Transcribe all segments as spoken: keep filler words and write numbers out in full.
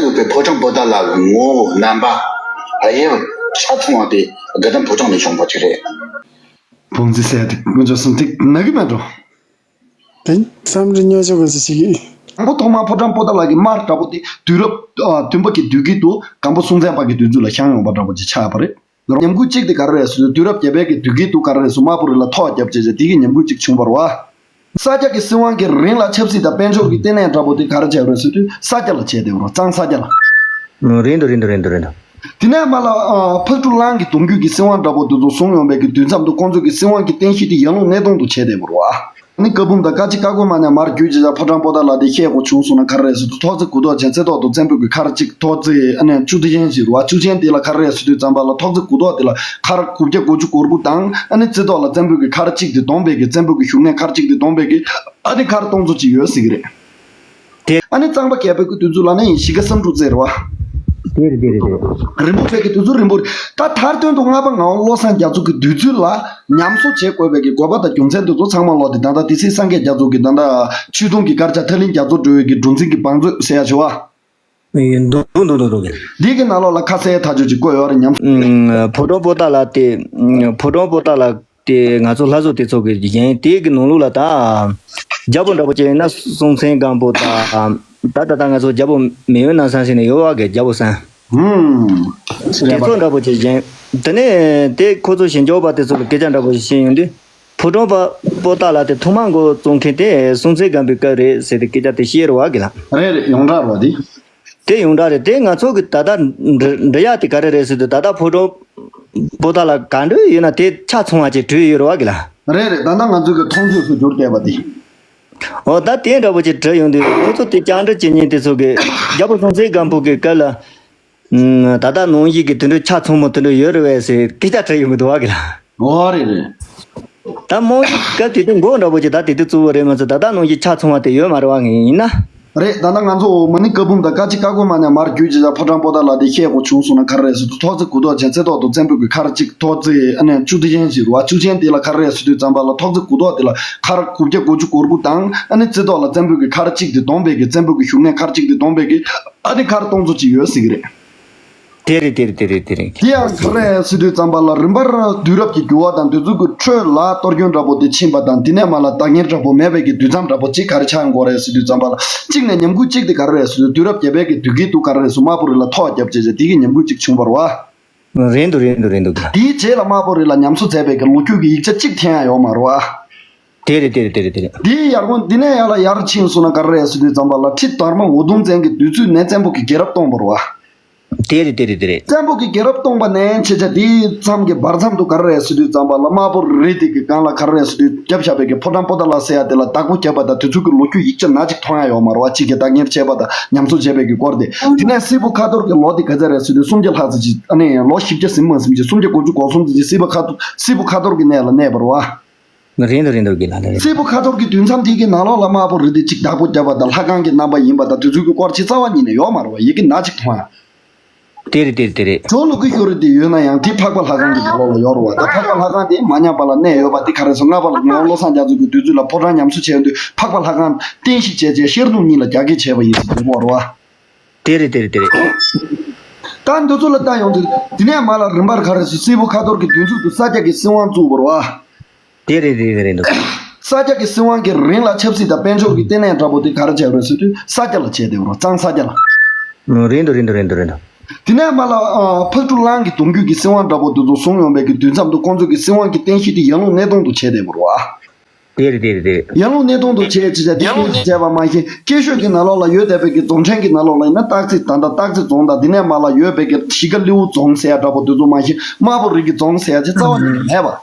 ཡོད་པའི་ཕོ་བྲང་པོ་ཏཱ་ལ་གི་ངོ་བོ་རྣམ་པ་ཨ་ཡེ་ཆ་ཚང་བ་དེ་དགའ་ལྡན་ཕོ་བྲང་ནས་བྱུང་བ་ཅིག་རེད། བང་རྩི་ཟེར་ཡ་དེ་དཀོན་མཆོག་གསུམ་ཐིག་ན་གི་མེད་འགྲོ། དེ་བསམ་འགྲུབ་སྨྱོ་ཆ་གོ་ས་ཞིག་གིས། དང་པོ་ཐོག་མར་ཕོ་བྲང་པོ་ཏཱ་ལ་གི་དམར་འདྲ་པོ་དེ་དུས་རབས་ཨ་བདུན་པ་གི་དུས་དཀྱིལ་དུ་སྒམ་པོ་སྲོང་བཙན་པ་གི་དུས་ཚོད་ལ་བཞེངས་ཡོང་བ་འདྲ་པོ་ཅིག་ཆགས་པ་རེད། ཉམས་རྒུད་གཅིག་དེ་ག་རེ་རེད་ཟེར་དུས་དུས་རབས་བརྒྱད་པའི་གི་དུས་དཀྱིལ་དུ་ག་རེ་རེད་ཟེར་དམར་པོ་རི་ལ་ཐོག་བརྒྱབ་བྱས་བྱས་དེ་གི་ཉམས་རྒུད་གཅིག་བྱུང་བ་རེད་བ། ས་སྐྱ་གི་སྲིད་དབང་གི་རིང་ལ་ཆབ་སྲིད་དང་དཔལ་འབྱོར་གྱི་ལྟེ་གནས་འདྲ་པོ་དེ་ག་རེ་བྱས་པ་རེད་ཟེར་དུས་ས་སྐྱ་ལ་བྱས་བསྡད་པ་རེད་བ། གཙང་ས་སྐྱ་ལ། རེད་འདུག་རེད་འདུག་རེད་འདུག་རེད་འདུག་དེ་ནས་མར་ལ་ཨ་ཕག་གྲུ་གླང་གི་གདུང་རྒྱུད་ཀྱི་སྲིད་དབང་འདྲ་པོ་དེ་ཚོ་བཟུང་ཡོང་བའི་གི་དུས་མཚམས་དུ་ཁོང་ཚོ་གི་སྲིད་དབང་གི་རྟེན་གཞི་དེ་ཡར་ཀླུང་སྣེ་གདོང་དུ་བྱས་བསྡད་པ་རེད་བ། ནི་བཀའ་འབུམ་དང་བཀའ་སྤྱི་བཀའ་བསྒོ་མ་ནས་མར་བརྒྱུད་བྱས་ཙང་ཕོ་བྲང་པོ་ཏཱ་ལ་དེ་བཤད་དགོས་བྱུང་སོང་ན་ག་རེ་རེད་ཟེར་དུས་ཐོག་བརྩེགས་དགུ་ཐོག་ཅན་རྩེ་ཐོག་ཏུ་བཙན་པོ་གི་མཁར་གཅིག་ཐོག་བརྩེགས་ཨ་ནི་བཅུ་བདུན་ཅན་ཞིག་རེད་བ། བཅུ་ཅན་དེ་ལ་ག་རེ་རེད་ཟེར་དུས་ཙམ་པ་ལ་ཐོག་བརྩེགས་དགུ་ཐོག་དེ་ལ་མཁར་དགུ་བརྒྱ་དགུ་བཅུ་གོ་དགུ་དང་ཨ་ནི་རྩེ་ཐོག་ལ་བཙན་པོ་གི་མཁར་གཅིག་དེ་བསྡོམས་པའི་གི་བཙན་པོ་གི་བཞུགས་གནས་མཁར་གཅིག་དེ་བསྡོམས་པའི་གི་ཨ་ནི་མཁར་སྟོང་ཚོ་ཅིག་ཡོད་ཟེར་གི་རེད། དེ། ཨ་ནི་གཙང་པ་རྒྱལ་པོའི་གི་དུས་ཚོད་ལ་ནི་གཞིས་ཀ་བསམ་འགྲུབ་རྩེ་རེད་བ། དེ་རེད་དེ་རེད་དེ་རེད། རིན་པོ་ཆེ་གི་དུས་ཚོད་རིན་པོ་རེད། ད་མཐར་དོན་དུ་ལྔ་པ་ངག་དབང་བློ་བཟང་རྒྱ་མཚོ་གི་དུས་ཚོད་ལ་ཉམས་གསོ་བྱེད་དགོས་པའི་གི་དགོས་པ་དང་རྒྱུ་མཚན་དེ་ཚོ་ཚང་མ་ལོག་དེ་ད་ལྟ་དེ་སྲིད་སངས་རྒྱས་རྒྱ་མཚོ་གི་ད་ལྟ་ཆོས་དུང་གི་དཀར་ཆག་ཐར་གླིང་རྒྱ་མཚོ་སྒྲོལ་བའི་གི་གྲུ་འཛིན་གི་བང་མཛོད་ཟེར་ཡ་བྱེད་བ། འདུག་འདུག་འདུག་འདུག་གི། འདི་གི་ནང་ལོགས་ལ་ཁ་གསལ་ཐག་ཆོད་ཅིག་བཀོད་ཡོད་རེད་ཉམས། ཕོ་བྲང་པོ་ཏཱ་ལ་དེ། ཕོ་བྲང་པོ་ཏཱ་ལ། དེ་ང་ཚོ་ལྷ་བཟོ་དེ་ཚོ་གི་བཞེངས་དེ་གི་ནང་ལོགས་ལ་ད། རྒྱལ་པོ་འདྲ་པོ་བྱས་ན་སྲོང་བཙན་སྒམ་པོ་དང་། ད་ད་ད་ང་ཚོ་རྒྱལ་པོ་མེས་དབོན་རྣམ་བཟང་ཟེར་ནས་ཡོད་བ་གི་རྒྱལ་པོ་སྲས། ཧུམ། དེ་ཚོ་འདྲ་པོ་བྱས་བཞེངས། དེ་ནས་དེ་ཁོ་ཚོ་ཞིང་འཇོག་པ་དེ་ཚོ་ལ་སྐད་ཆ་འདྲ་པོ་ཞིག་བཤད་ཡོང་དུས། ཕོ་བྲང་པ་པོ་ཏཱ་ལ་དེ་ཐོག་མ་འགོ་བཙུགས་མཁན་དེ་སྲོང་བཙན་སྒམ་པོའི་སྐབས་རེད་ཟེར་ཏེ་སྐད་ཆ་དེ་བཤད་རེད་བ་གི་ལ། རེད་རེད་ཡོངས་གྲགས་རེད་བ་དེ། དེ་ཡོངས་གྲགས་རེད་དེ་ང་ཚོ་གི་ད་ལྟ་འབྲི་འབྲི་ཡག་དེ་ག་རེ་རེད་ཟེར་དུས་ད་ལྟ་ཕོ་བྲང་པོ་ཏཱ་ལ་ག་འདྲ་ཡོད་ན་དེ་ཆ་ཚང་བ་ཅིག་བྲིས་ཡོད་རེད་བ་གི་ལ། རེད་རེད་ད་ལྟ་ང་ཚོ་གི་མཐོང་ཆོས་སུ་གྱུར་བསྡད་པ་དེ། འོ་ད་དེ་འདྲ་པོ་ཅིག་བྲིས་ཡོང་དུས་ཁོ་ཚོ་དེ་བཅར་འདྲི་བྱེད་མཁན་དེ་ཚོ་གི་རྒྱལ་པོ་སྲོང་བཙན་སྒམ་པོ་གི་སྐབས་ལ་ད་ལྟ་ནང་བཞིན་གི་དེ་འདྲ་ཆ་ཚང་མ་དེ་འདྲ་ཡོད་རེད་བས་ཟེར་སྐད་ཆ་དྲིས་ཡོང་གི་འདུག་བ་གི་ལ། འོ་རེད་རེད། ད་རྨང་གཞི་སྐབས་དེ་དུས་མགོ་འདྲ་པོ་ཅིག་ད་དེ་དུས་གཙོ་བོ་རེད་མ་ཚད་ད་ལྟ་ནང་བཞིན་ཆ་ཚང་བ་དེ་ཡོད་མ་རེད་བ་ངས་ཡིན་ན། རེད་ད་ལྟ་ང་ཚོ་འོ་མ་ནི་བཀའ་འབུམ་དང་བཀའ་སྤྱི་བཀའ་བསྒོ་མ་ནས་མར་བརྒྱུད་བྱས་ཙང་ཕོ་བྲང་པོ་ཏཱ་ལ་དེ་བཤད་དགོས་བྱུང་སོང་ན་ག་རེ་རེད་ཟེར་དུས་ཐོག་བརྩེགས་དགུ་ཐོག་ཅན་རྩེ་ཐོག་ཏུ་བཙན་པོ་གི་མཁར་གཅིག་ཐོག་བརྩེགས་ཨ་ནི་བཅུ་བདུན་ཅན་ཞིག་རེད་བ། བཅུ་ཅན་དེ་ལ་ག་རེ་རེད་ཟེར་དུས་ཙམ་པ་ལ་ཐོག་བརྩེགས་དགུ་ཐོག་དེ་ལ་མཁར་དགུ་བརྒྱ་དགུ་བཅུ་གོ་དགུ་དང་ཨ་ནི་རྩེ་ཐོག་ལ་བཙན་པོ་གི་མཁར་གཅིག་དེ་བསྡོམས་པའི་གི་བཙན་པོ་གི་བཞུགས་གནས་མཁར་གཅིག་དེ་བསྡོམས་པའི་གི་ཨ་ནི་མཁར་སྟོང་ཚོ་ཅིག་ཡོད་ཟེར་གི་རེད། དེ་རེད་དེ་རེད་དེ་རེད་དེ་རེད། དེ་ཡང་ག་རེ་ཟེར་དུས་ཙམ་པ་ལ་རིམ་པར་དུས་རབས་ཀྱི་འགྱུར་བ་དང་དུས་ཚོད་ཀྱི་ཁྲོད་ལ་གཏོར་སྐྱོན་འདྲ་པོ་དེ་ཕྱིན་པ་དང་དེ་ནས་མར་ལ་བདག་གཉེར་འདྲ་པོ་མེད་པའི་གི་དུས་མཚམས་འདྲ་པོ་ཅིག་ག་རེ་ཆགས་ཡོང་གི་རེད་ཟེར་དུས་ཙམ་པ་ལ་གཅིག་ནས་ཉམས་རྒུད་གཅིག་དེ་ག་རེ་རེད་ཟེར་དུས་དུས་རབས་བརྒྱད་པའི་གི་དུས་དཀྱིལ་དུ་ག་རེ་རེད་ཟེར་དམར་པོ་རི་ལ་ཐོག་བརྒྱབ་བྱས་བྱས་དེ་གི་ཉམས་རྒུད་ཅིག་བྱུང་བ་རེད་བ། རེད་འདུག་རེད་འདུག་རེད་འདུག་གི། དེའི་རྗེས་ལ་དམར་པོ་རི་ལ་ཉམས་གསོ་མཛད་པའི་གི་ལོ་རྒྱུས་ཀྱི་ཡིག་ཆ་གཅིག་ཐོན་ཡ་ཡོད་མ་རེད་བ། དེ་རེད་དེ་རེད་དེ་རེད་དེ་རེད། འདིའི་ཡར་ངོ་འདི་ནས་ཡར་ལ་ཡར་ཕྱིན་སོང་ན་ག་རེ་རེད་ཟེར་དུས་ཙམ་པ་ལ་ཁྲི་དར་མ་འུ་དུམ་བཙན་གྱི་དུས་ཚོད་ནས་བཙན་པོ་གི་རྒྱལ་རབས་སྟོང་པ་རེད་བ། དེ་རེད་དེ་རེད་དེ་རེད། བཙན་པོ་གི་རྒྱལ་རབས་སྟོང་པ་ནས་ཆེ་ཆ་དེའི་མཚམས་ཀྱི་བར་མཚམས་དུ་ག་རེ་རེད་ཟེར་དུས་ཙམ་པ་ལ་དམར་པོ་རི་དེ་གི་སྒང་ལ་ག་རེ་རེད་ཟེར་དུས་རྒྱབ་བཞག་པའི་གི་ཕོ་བྲང་པོ་ཏཱ་ལ་ཟེར་ཡ་དེ་ལ་བདག་པོ་བརྒྱབ་པ་དང་དེ་ཚོ་གི་ལོ་རྒྱུས་ཡིག་ཆ་ནག་ཅིག་མཐོང་ཡ་ཡོད་མ་རེད་བ། གཅིག་གི་བདག་གཉེར་བྱས་པ་དང་ཉམས་གསོ་བྱས་པའི་གི་སྐོར་དེ། དེ་ནས་སྲིད་པོ་ཁ་ཐོར་གྱི་ལོ་དེ་ག་ཚད་རེད་ཟེར་དུས་སུམ་བརྒྱ་ལྷག་ཙམ་ཅིག་ཨ་ནི་ལོ་བཞི་བརྒྱ་ཟིན་མ་ཟིན་ཅིག་སུམ་བརྒྱ་དགུ་བཅུ་གོ་གསུམ་ཙམ་ཅིག་སྲིད་པ་ཁ་ཐོར་སྲིད་པོ་ཁ་ཐོར་གྱི་གནས་ལ་གནས་པ་རེད་བ། རེད་འདུག་རེད་འདུག་གི་ལ་ལ་རེད། སྲིད་པོ་ཁ་ཐོར་གྱི་དུས་མཚམས་དེ་གི་ནང་ལོགས་ལ་དམར་པོ་རི་དེ་གཅིག་བདག་པོ་བརྒྱབ་པ་དང་ལྷ་ཁང་གི་རྣམ་པ་ཡིན་པ་དང་དེ་ཚོ་གི་སྐོར་ཅིག་རྩ་བ་ཉིད་ནས་ཡོད་མ་རེད་བ། ཡི་གེ་ནག་ཅིག་མཐོང་ཡ། དེ་རེད་དེ་རེད་དེ་རེད། ཇོ་ལུ་གུ་ཤོ་རི་དེ་ཡོད་ན་ཡང་དེ་འཕགས་པ་ལྷ་ཁང་གི་ནང་ལོགས་ལ་ཡོད་རེད་བ། ད་འཕགས་པ་ལྷ་ཁང་དེ་མ་ཉམས་པ་ལ་གནས་ཡོད་པ་དེ་ག་རེ་ཟེར་ལྔ་པ་ལ་ངག་དབང་བློ་བཟང་རྒྱ་མཚོ་གི་དུས་ཚོད་ལ་ཕོ་བྲང་ཉམས་གསོ་བྱས་དུས་འཕགས་པ་ལྷ་ཁང་རྟེན་གཞི་བྱས་བྱས་ཤར་ནུབ་གཉིས་ལ་རྒྱ་སྐྱེད་བྱས་པ་ཡིན་ཟེར་གྱི་ཡོད་རེད་བ། དེ་རེད་དེ་རེད་དེ་རེད། ད་འདི་ཚོ་ལ་ལྟ་ཡོང་དུས་དེ་ནས་མར་ལ་རིམ་པར་ག་རེ་ཟེར་སྲིད་པོ་ཁ་ཐོར་གྱི་དུས་མཇུག་ཏུ་ས་སྐྱ་གི་སྲིད་དབང་བཙུགས་པ་རེད་བ། དེ་རེད་དེ་རེད་རེད་འདུག་ས་སྐྱ་གི་སྲིད་དབང་གི་རིང་ལ་ཆབ་སྲིད་དང་དཔལ་འབྱོར་གྱི་ལྟེ་གནས་འདྲ་པོ་དེ་ག་རེ་བྱས་རེད་ཟེར་དུས་ས་སྐྱ་ལ་བྱས་བསྡད་པ་རེད། གཙང་ས་སྐྱ་ལ། རེད་འདུག་རེད་འདུག་རེད་འདུག་རེད་འདུག་དེ་ནས་མར་ལ་ཨ་ཕག་གྲུ་གླང་གི་གདུང་རྒྱུད་ཀྱི་སྲིད་དབང་འདྲ་པོ་དེ་ཚོ་བཟུང་ཡོང་བའི་གི་དུས་མཚམས་དུ་ཁོང་ཚོ་གི་སྲིད་དབང་གི་རྟེན་གཞི་དེ་ཡར་ཀླུང་སྣེ་གདོང་དུ་བྱས་བསྡད་པ་རེད་བ། དེ་རེད་དེ་རེད་དེ་རེད། ཡར་ཀླུང་སྣེ་གདོང་དུ་བྱས་ཅི་བྱ་དེ་ཡར་ཀླུང་སྣེ་བྱས་པ་མ་གཞི་སྐྱེ་ཤོད་ཀྱི་ནང་ལོགས་ལ་ཡོད་བསྡད་པའི་གི་རྫོང་ཕྲན་གྱི་ནང་ལོགས་ལ་ཡིན་ན་སྟག་རྩེ་ད་ལྟ་སྟག་རྩེ་རྫོང་དང་དེ་ནས་མར་ལ་ཡོད་པའི་གི་གཞིས་ཀ་ལེའུ་རྫོང་ཟེར་ཡ་འདྲ་པོ་དེ་ཚོ་མ་གཞི་དམར་པོ་རི་གི་རྫོང་ཟེར་ཡ་ཅིག་རྩ་བ་ཉིད་ནས་མེད་པ།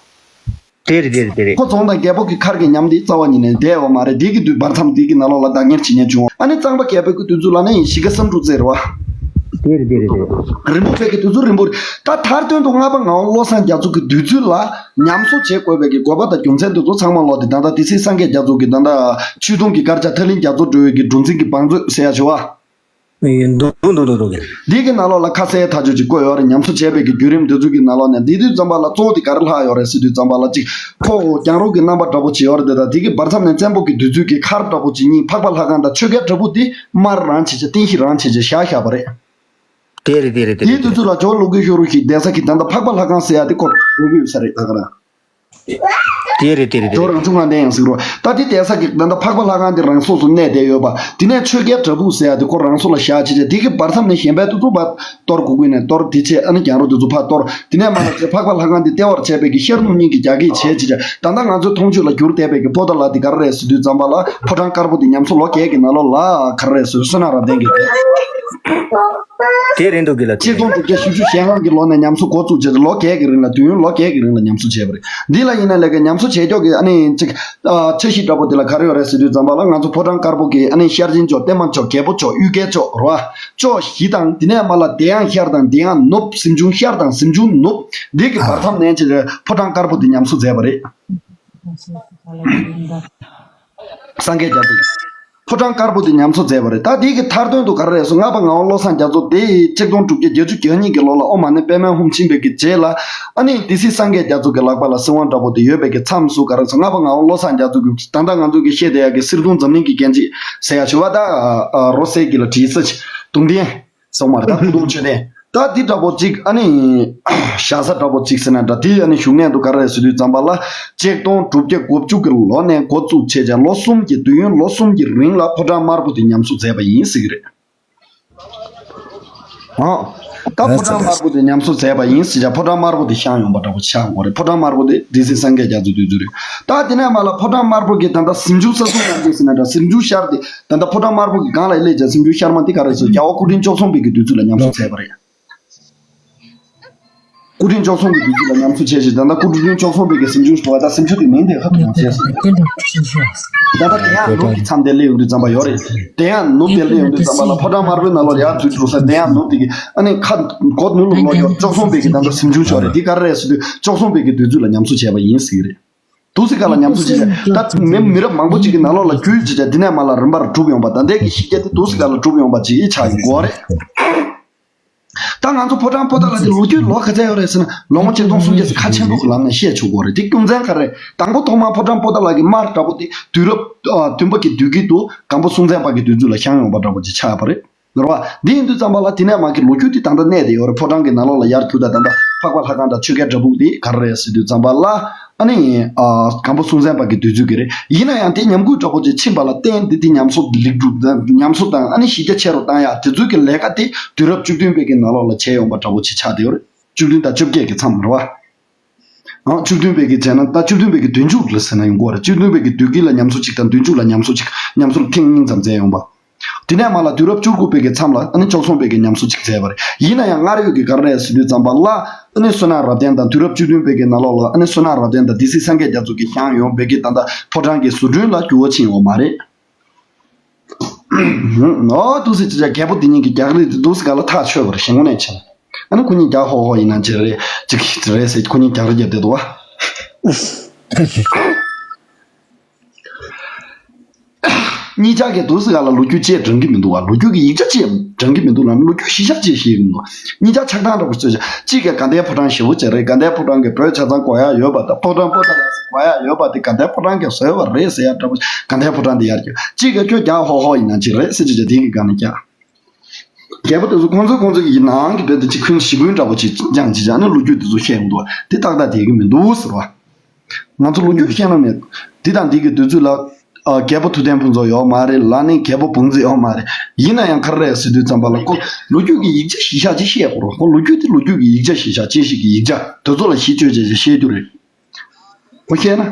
དེ་རེད་དེ་རེད་དེ་རེད། ཁོ་རྫོང་དང་རྒྱལ་པོ་གི་མཁར་གྱི་ཉམས་དེ་རྩ་བ་ཉིད་ནས་བསྡད་ཡོད་མ་རེད། དེ་གི་དུས་བར་མཚམས་དེ་གི་ནང་ལོགས་ལ་བདག་གཉེར་བྱེད་མཁན་བྱུང་བ། ཨ་ནི་གཙང་པ་རྒྱལ་པོའི་གི་དུས་ཚོད་ལ་ནི་གཞིས་ཀ་བསམ་འགྲུབ་རྩེ་རེད་བ། དེ་རེད་དེ་རེད་དེ་རེད། རིན་པོ་ཆེ་གི་དུས་ཚོད་རིན་པོ་རེད། ད་མཐར་དོན་དུ་ལྔ་པ་ངག་དབང་བློ་བཟང་རྒྱ་མཚོ་གི་དུས་ཚོད་ལ་ཉམས་གསོ་བྱེད་དགོས་པའི་གི་དགོས་པ་དང་རྒྱུ་མཚན་དེ་ཚོ་ཚང་མ་ལོག་སྟེ་ད་ལྟ་དེ་སྲིད་སངས་རྒྱས་རྒྱ་མཚོ་གི་ད་ལྟ་ཆོས་དུང་གི་དཀར་ཆག་ཐར་གླིང་རྒྱ་མཚོ་སྒྲོལ་བའི་གི་གྲུ་འཛིན་གྱི་བང་མཛོད་ཟེར་ཡ་བྱེད་བ། འདུག་འདུག་འདུག་འདུག་འདི་གི་ནང་ལོགས་ལ་ཁ་གསལ་ཐག་ཆོད་ཅིག་བཀོད་ཡོད་རེད། ཉམས་གསོ་བྱས་པའི་གི་བརྒྱུད་རིམ་དེ་ཚོ་གི་ནང་ལོགས་ནས་འདི་དུས་ཙམ་པ་ལ་གཙོ་བོ་དེ་ག་རེ་ལྷག་ཡོད་རེད་ཟེར་དུས་ཙམ་པ་ལ་ཅིག་ཁོ་གྱང་རོ་གི་རྣམ་པ་འདྲ་པོ་ཅིག་ཡོད་རེད། ད་དེ་གི་བར་མཚམས་ནས་བཙན་པོ་གི་དུས་ཚོད་ཀྱི་མཁར་འདྲ་པོ་ཅིག་གཉིས་འཕགས་པ་ལྷ་ཁང་དང་ཆོས་རྒྱལ་བྲག་ཕུག་དེ་དམར་རང་བྱེད་ཅིག་སྟེང་ཤི་རང་བྱེད་ཅིག་བཞག་བཞག་པ་རེད། དེ་རེད་དེ་རེད་དེ་དེའི་རེད་དེ་དུས་ཚོད་ལ་ཇོ་ལུ་གུ་ཤོ་རུ་ཞིག་གདན་ས་གི་ད་ལྟ་འཕགས་པ་ལྷ་ཁང་ཟེར་ཡ་དེ་ཁོ་རེ་ཡོད་ས་རེད། ད་ག་རང་དེ་རེད་དེ་རེད་དེ་ཇོ་རེད། རང་བྱུང་ངང་ལྡན་ཡང་ཟེར་རོ། ད་དེ་གདན་ས་གི་ད་ལྟ་འཕགས་པ་ལྷ་ཁང་དེ་རང་སོ་སོ་གནས་བསྡད་ཡོད་པ། དེ་ནས་ཆོས་རྒྱལ་བྲག་ཕུག་ཟེར་ཡ་དེ་ཁོ་རང་སོ་ལ་བཞག་བྱས་བྱས་དེ་གི་བར་མཚམས་ནས་གཞན་པའི་དུས་ཚོད་པ་གཏོར་དགོས་ཀྱི་ནས་གཏོར། དེ་བྱས་ཨ་ནི་གྱང་རོ་དེ་ཚོ་ཕར་གཏོར། དེ་ནས་མ་ལ་ཚེ་འཕགས་པ་ལྷ་ཁང་དེ་ལྟེ་བར་བྱས་པའི་གི་ཤར་ནུབ་གཉིས་ཀྱི་རྒྱ་སྐད་བྱས་བྱས་བྱས་ད་ལྟ་ང་ཚོའི་མཐོང་ཆོས་ལ་གྱུར་བསྡད་པའི་གི་པོ་ཏཱ་ལ་དེ་ག་རེ་རེད་ཟེར་དུས་ཙམ་པ་ལ་ཕོ་བྲང་དཀར་པོ་དེ་ཉམས་གསོ་ལོ་བརྒྱད་ཀྱི་ནང་ལོགས་ལ་ག་རེ་རེད་ཟེར་བསོད་ནམས་རབ་ལྡན་གྱིས། དེ་རེད་འདུག་གི་ལ་དེ་ཆིག་སྟོང་དྲུག་བརྒྱ་བཞི་བཅུ་ཞེ་ལྔ་གི་ལོ་ནས་ཉམས་གསོ་འགོ་བཙུགས་བྱས་ལོ་བརྒྱད་ཀྱི་རིང་ལ་དུས་ཡུན་ལོ་བརྒྱད་ཀྱི་རིང་ལ་ཉམས་གསོ་བྱས་པ་རེད། འདི་ལ་ཡིན་ན་ལས་ཀའི་ཉམས་གསོ་བྱས་ཀྱོག་གི་ཨ་ནི་ཅིག་ཨ་འཆར་གཞི་འདྲ་པོ་དེ་ལ་ག་རེ་ཡོད་རེད་ཟེར་དུས་ཙམ་པ་ལ་ང་ཚོ་ཕོ་བྲང་དཀར་པོ་གི་ཨ་ནི་ཤར་ཆེན་ཕྱོགས་པད་མ་ཕྱོགས་རྒྱལ་པོ་ཕྱོགས་གཡུལ་རྒྱལ་ཕྱོགས་རེད་བ། ཕྱོགས་བཞི་དང་དེ་ནས་མ་ལ་དེ་ཡང་ཤར་དང་དེ་ཡང་ནུབ་གཟིམ་ཆུང་ཤར་དང་གཟིམ་ཆུང་ནུབ་འདི་གི་བར་མཚམས་ནས་ཅིག་ཕོ་བྲང་དཀར་པོ་དེ་ཉམས་གསོ་མཛད་པ་རེད། སངས་རྒྱས་རྒྱ་མཚོ། ཕོ་བྲང་དཀར་པོ་དེ་ཉམས་གསོ་མཛད་པ་རེད། ད་དེའི་གི་མཐར་དོན་དུ་ག་རེ་རེད་ཟེར་ན་ལྔ་པ་ངག་དབང་བློ་བཟང་རྒྱ་མཚོ་དེ་ཆིག་སྟོང་དྲུག་བརྒྱ་བརྒྱད་ཅུ་གྱ་གཉིས་ཀྱི་ལོ་ལ་ཨོཾ་མ་ཎི་པདྨེ་ཧཱུྃ་ཕྱིན་པའི་གི་རྗེས་ལ་ཨ་ནི་སྡེ་སྲིད་སངས་རྒྱས་རྒྱ་མཚོ་གི་ལག་པ་ལ་སྲིད་དབང་འདྲ་པོ་དེ་ཡོད་པའི་གི་མཚམས་སུ་ག་རེ་ཟེར་ན་ལྔ་པ་ངག་དབང་བློ་བཟང་རྒྱ་མཚོ་གི་ད་ལྟ་ང་ཚོ་གི་བཤད་བསྡད་ཡ་གི་གསེར་གདུང་འཛམ་གླིང་གི་རྒྱན་ཆ་ཟེར་ཡ་ཞུ་བ་ད་རོ་སའི་གི་ལ་བྲིས་ས་ཆེ་གདུང་རྟེན། སོང་མ་རེད་ད་སྐུ་གདུང་མཆོད་རྟེན། ད་འདི་འདྲ་པོ་གཅིག་ཨ་ནི་བཞག་ས་འདྲ་པོ་གཅིག་ཟེར་ན་འདྲ། དེ་ཨ་ནི་བཞུགས་གནས་དུ་ག་རེ་རེད་ཟེར་དུས་ཙམ་པ་ལ་ཆིག་སྟོང་དྲུག་བརྒྱ་དགུ་བཅུ་གི་ལོ་ནས་འགོ་བཙུགས་བྱས་ཀྱང་ལོ་གསུམ་གྱི་དུས་ཡུན་ལོ་གསུམ་གྱི་རིང་ལ་ཕོ་བྲང་དམར་པོ་དེ་ཉམས་གསོ་མཛད་པ་ཡིན་ཟེར་གྱི་རེད། ཨང་། ད་ཕོ་བྲང་དམར་པོ་དེ་ཉམས་གསོ་མཛད་པ་ཡིན་ཟེར་ཀྱང་ཕོ་བྲང་དམར་པོ་དེ་བཤམས་ཡོང་པ་འདྲ་པོ་ཆགས་ཡོང་གི་རེད། ཕོ་བྲང་དམར་པོ་དེ་སྡེ་སྲིད་སངས་རྒྱས་རྒྱ་མཚོའི་དུས་ཚོད་རེད། ད་དེ་ནས་མ་ལ་ཕོ་བྲང་དམར་པོ་གི་ད་ལྟ་གཟིམ་ཆུང་ས་སྲུང་ལ་འདུག་ཟེར་ན་འདྲ། གཟིམ་ཆུང་ཤར་དེ་ད་ལྟ་ཕོ་བྲང་དམར་པོ་གི་སྒང་ལ་སླེབས་ཀྱང་གཟིམ་ཆུང་ཤར་མ་དེ་ག་རེ་ཟེར་རྒྱལ་བ་སྐུ་ཕྲེང་བཅུ་གསུམ་པའི་གི་དུས་ཚོད་ལ་ཉམས་གསོ་མཛད་པ་རེད། སྐུ་ཕྲེང་བཅུ་གསུམ་གི་དུས་ཚོད་ལ་ཉམས་གསོ་བྱས་ཤིང་ད་ལྟ་སྐུ་ཕྲེང་བཅུ་གསུམ་པའི་གི་གཟིམ་ཆུང་ཞུ་བ་ད་གཟིམ་ཆུང་དེ་མིང་དེ་ཧ་ཐུ་ཡང་བྱས་སོང་། ད་ལྟ་དེ་ཡང་ནུབ་ཀྱི་མཚམས་དེ་སླེབས་ཡོང་དུས་ཙམ་པ་ཡོད་རེད། དེ་ཡང་ནུབ་དེ་སླེབས་ཡོང་དུས་ཙམ་པ་ལ་ཕོ་བྲང་དམར་པོའི་ནང་ལོགས་ཡར་འཛུལ་འགྲོ་ས་དེ་ཡང་ནུབ་དེ་གི་ཨ་ནི་ཁ་སྒོ་ནུབ་ལ་ལོག་ཡོད། བཅུ་གསུམ་པའི་གི་ད་ལྟ་གཟིམ་ཆུང་ཞུ་བ་རེད། དེ་ག་རེ་རེད་ཟེར་དུས་བཅུ་གསུམ་པའི་གི་དུས་ཚོད་ལ་ཉམས་གསོ་བྱས་པ་ཡིན་ཟེར་གི་རེད། དུ་སི་ཀ་ལ་ཉམས་གསོ་བྱས་ད་མི་མི་རབས་མང་པོ་ཅིག་གི་ནང་ལོགས་ལ་རྒྱུད་ཅིག་ཅིག་འདི་ནས་མ་ལ་རིམ་པར་གྲུབ་ཡོང་པ་ད་ལྟའི་གི་གཞི་རྒྱ་དེ་དུ་སི་ཀ་ལ་གྲུབ་ཡོང་པ་ཅིག་ཆགས་ཡོང་གི་ཡོད་རེད། ད་ང་ཚོ་ཕོ་བྲང་པོ་ཏཱ་ལ་དེ་ལོ་རྒྱུས་ལོ་ག་ཚད་ཡོད་རེད་ཟེར་ན་ལོ་ངོ་ཆིག་སྟོང་སུམ་བརྒྱ་ཙམ་ཁ་ཆེན་པོ་གི་ལམ་ནས་བཤད་ཆོག་གི་རེད། དེ་རྒྱུ་མཚན་ག་རེ། དང་པོ་ཐོག་མར་ཕོ་བྲང་པོ་ཏཱ་ལ་གི་དམར་འདྲ་པོ་དེ་དུས་རབས་ཨ་བདུན་པ་གི་དུས་དཀྱིལ་དུ་སྒམ་པོ་སྲོང་བཙན་པ་གི་དུས་ཚོད་ལ་བཞེངས་ཡོང་པ་འདྲ་པོ་ཅིག་ཆགས་པ་རེད། རེད་བ། འདི་ཡིན་དུས་ཙམ་པ་ལ་དེ་ནས་མ་གི་ལོ་རྒྱུས་དེ་ད་ལྟ་གནས་བསྡད་ཡོད་རེད། ཕོ་བྲང་གི་ནང་ལོགས་ལ་ཡར་རྒྱུག་ད་ད་ལྟ་འཕགས་པ་ལྷ་ཁང་དང་ཆོས་རྒྱལ་བྲག་ཕུག་དེ་ག་རེ་རེད་ཟེར་དུས་ཙམ་པ་ལ། ཨ་ནི། ཨ་སྒམ་པོ་སྲོང་བཙན་པ་གི་དུས་ཚོད་ཀྱི་རེད། ཡིན་ན་ཡང་དེ་ཉམས་རྒུད་འདྲ་པོ་ཅིག་ཕྱིན་པ་ལ་བརྟེན་ཏེ་དེ་ཉམས་གསོ་ལེགས་གྲུབ་ཉམས་གསོ་དང་ཨ་ནི་གཞི་རྒྱ་ཆེ་རུ་བཏང་ཡག་དེ་ཚོའི་གི་ལས་ཀ་དེ་དུས་རབས་བཅུ་བདུན་པའི་གི་ནང་ལོགས་ལ་བྱས་ཡོང་པ་འདྲ་པོ་ཅིག་ཆགས་བསྡད་ཡོད་རེད། བཅུ་བདུན་དང་བཅོ་བརྒྱད་ཀྱི་མཚམས་རེད་བ། ཨང་བཅུ་བདུན་པའི་གི་བྱས་ན་ད་བཅུ་བདུན་པའི་གི་བདུན་ཅུ་ལ་ཟེར་ན་ཡོང་གི་རེད། བཅུ་བདུན་པའི་གི་དུས་དཀྱིལ་ལ་ཉམས་གསོ་ཅིག་དང་བདུན་ཅུ་ལ་ཉམས་གསོ་ཅིག་ཉམས་གསོ་ཐེངས་གཉིས་ཙམ་མཛད་ཡོང་པ། དེ་ནས་མ་ལ་དུས་རབས་བཅུ་དགུ་པའི་གི་མཚམས་ལ་ཨ་ནི་བཅུ་གསུམ་པའི་གི་ཉམས་གསོ་ཅིག་མཛད་པ་རེད། ཡིན་ན་ཡང་སྔར་ཡོད་ཀྱི་ག་རེ་རེད་ཟེར་དུས་ཙམ་པ་ལ་ཨ་ནི་བསོད་ནམས་རབ་བརྟན་དང་དུས་རབས་བཅུ་བདུན་པའི་གི་ནང་ལོགས་ལ་ཨ་ནི་བསོད་ནམས་རབ་བརྟན་དང་སྡེ་སྲིད་སངས་རྒྱས་རྒྱ་མཚོ་གིས་བཞེངས་ཡོང་བའི་གི་ད་ལྟ་ཕོ་བྲང་གི་བཟོ་སྐྲུན་ལ་འགྱུར་བ་ཕྱིན་ཡོད་མ་རེད། ཨོ་ཏུ་སི་ཅི་ཅག་རྒྱལ་པོ་འདི་གཉིས་ཀྱི་རྒྱག་རེས་འདི་ཏུ་སི་ག་ལ་ཐག་ཆོད་པ་རེད། ཞེ་ངོ་ནས་བྱས་ན་ཨ་ནི་ཁོ་གཉིས་རྒྱག་ཧོ་ཧོ་ཡིན་ན་ཅི་རེད་ཅིག་རེད་ཟེར་ཁོ་གཉིས་རྒྱག་རེས་རྒྱབ་བསྡད་འདུག་བ། གཉིས་ཆ་གི་དུ་སི་ག་ལ་ལོ་རྒྱུས་བཅས་དྲན་གི་མི་འདུག་བ། ལོ་རྒྱུས་ཀྱི་ཡིག་ཆ་བཅས་དྲན་གི་མི་འདུག་ལ་ལོ་རྒྱུས་གཞི་བཞག་བཅས་ཤེས་ཀྱི་མི་འདུག་གཉིས་ཆ་ཆགས་སྟངས་འདྲ་པོ་བཟོས་བྱས་གཅིག་གིས་དགའ་ལྡན་ཕོ་བྲང་ཞེ་པོ་ཅིག་རེད། དགའ་ལྡན་ཕོ་བྲང་གི་བོད་ཆ་ཚང་དགོས་ཡ་ཡོད་པ་དང་ཕོ་བྲང་པོ་ཏཱ་ལ་དགོས་ཡ་ཡོད་པ་དེ་དགའ་ལྡན་ཕོ་བྲང་གིས་བཟོས་པ་རེད་ཟེར་ཡ་འདྲ་པོ་དགའ་ལྡན་ཕོ་བྲང་དེ་ཡར་རྒྱབ་གཅིག་གིས་ཁྱོད་རྒྱག་ཧོ་ཧོ་ཡིན་ན་ཅི་རེད་ཟེར་བྱས་བྱས་དེ་གི་སྒང་ནས་རྒྱག་རྒྱལ་པོ་དེ་ཚོ་ཁོང་ཚོས་ཁོང་ཚོ་ཡི་ནང་གི་བོད་དུ་ཅིག་ཁུན་ཞི་ཁུན་འདྲ་པོ་ཅིག་སྦྱངས་ཅིག་སྦྱངས་ནས་ལོ་རྒྱུས་དེ་ཚོ་བཤད་ཡོང་འདུག་དེ་ཏག་ཏག་དེ་གི་མི་འདུག་ཟེར་བ། ང་ཚོ་ལོ་རྒྱུས་བཤད་ན་མེད། འདི་དང་འདི་གི་དུས་ཚོད་ལ་ཨ་རྒྱལ་པོ་ཐུབ་བསྟན་ཕུན་ཚོགས་ཡོད་མ་རེད་ལ་ནི་རྒྱལ་པོ་བུང་རྩི་ཡོད་མ་རེད། ཡིན་ན་ཡང་ག་རེ་རེད་ཟེར་དུས་ཙམ་པ་ལ་ཁོ་ལོ་རྒྱུས་ཀྱི་ཡིག་ཆ་གཞི་བཞག་ཅིག་བཤད་དགོས་རེད། ཁོ་ལོ་རྒྱུས་དེ་ལོ་རྒྱུས་ཀྱི་ཡིག་ཆ་གཞི་བཞག་ཅིག་ཞིག་གི་ཡིག་ཆ་དེ་ཚོ་ལ་གཞི་བཅོལ་བྱས་བྱས་བཤད་རྒྱུ་རེད། ཁོ་བཤད་ན།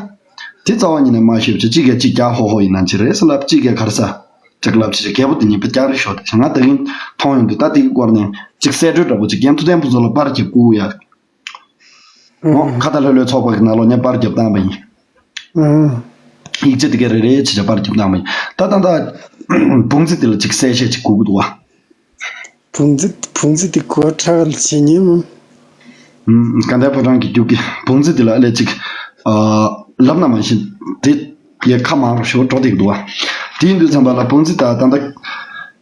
དེ་རྩ་བ་ཉིད་ནས་མ་ཤེས་པ་བྱས་གཅིག་གིས་གཅིག་རྒྱག་ཧོ་ཧོ་ཡིན་ན་ཅི་རེད་ཟེར་ལབ་གཅིག་གིས་ག་རེ་ཟ། ཅིག་ལབ་བྱས་རྒྱལ་པོ་དེ་གཉིས་པོ་རྒྱག་རེས་ཤོག་དེ་ང་ད་གིན་མཐོང་ཡོང་དུས་ད་དེ་གི་སྐོར་ནས་ཅིག་གསལ་བསྒྲགས་འདྲ་པོ་ཅིག་རྒན་ཐུབ་བསྟན་ཕུན་ཚོགས་ལ་པར་རྒྱབ་བསྐུར་ཡ། ཨོ་ཁ་ཏ་ལྷོད་ལྷོད་ཚོགས་པ་གི་ནང་ལོགས་ནས་པར་རྒྱབ་བཏང་བ་ཡིན། ཨང་། ཡིག་ཆ་དེ་ག་རེ་རེད་ཅེས་བྱ་པར་རྒྱབ་བཏང་བ་ཡིན། ད་ད་ད། བུང་རྩི་དེ་ལ་ཅིག་གསལ་བཤད་ཅིག་དགོས་ཀྱི་འདུག་བ། བུང་རྩི་བུང་རྩི་དེ་གོ་ཁྲ་ལ་བྱེད་ཉན་མོ། ཨང་། དགའ་ལྡན་ཕོ་བྲང་གི་རྒྱུག་གི་བུང་རྩི་དེ་ལ་ཨ་ལས་ཅིག་ཨ། ལབ་ན་མ་ཤེས་དེ། ཡ་ཁ་མང་རུ་ཞོ་འགྲོ་བསྡད་ཀྱི་འདུག་བ། དེ་ཡིན་དུས་ཙམ་པ་ལ་བུང་རྩི་ད་ད་ད།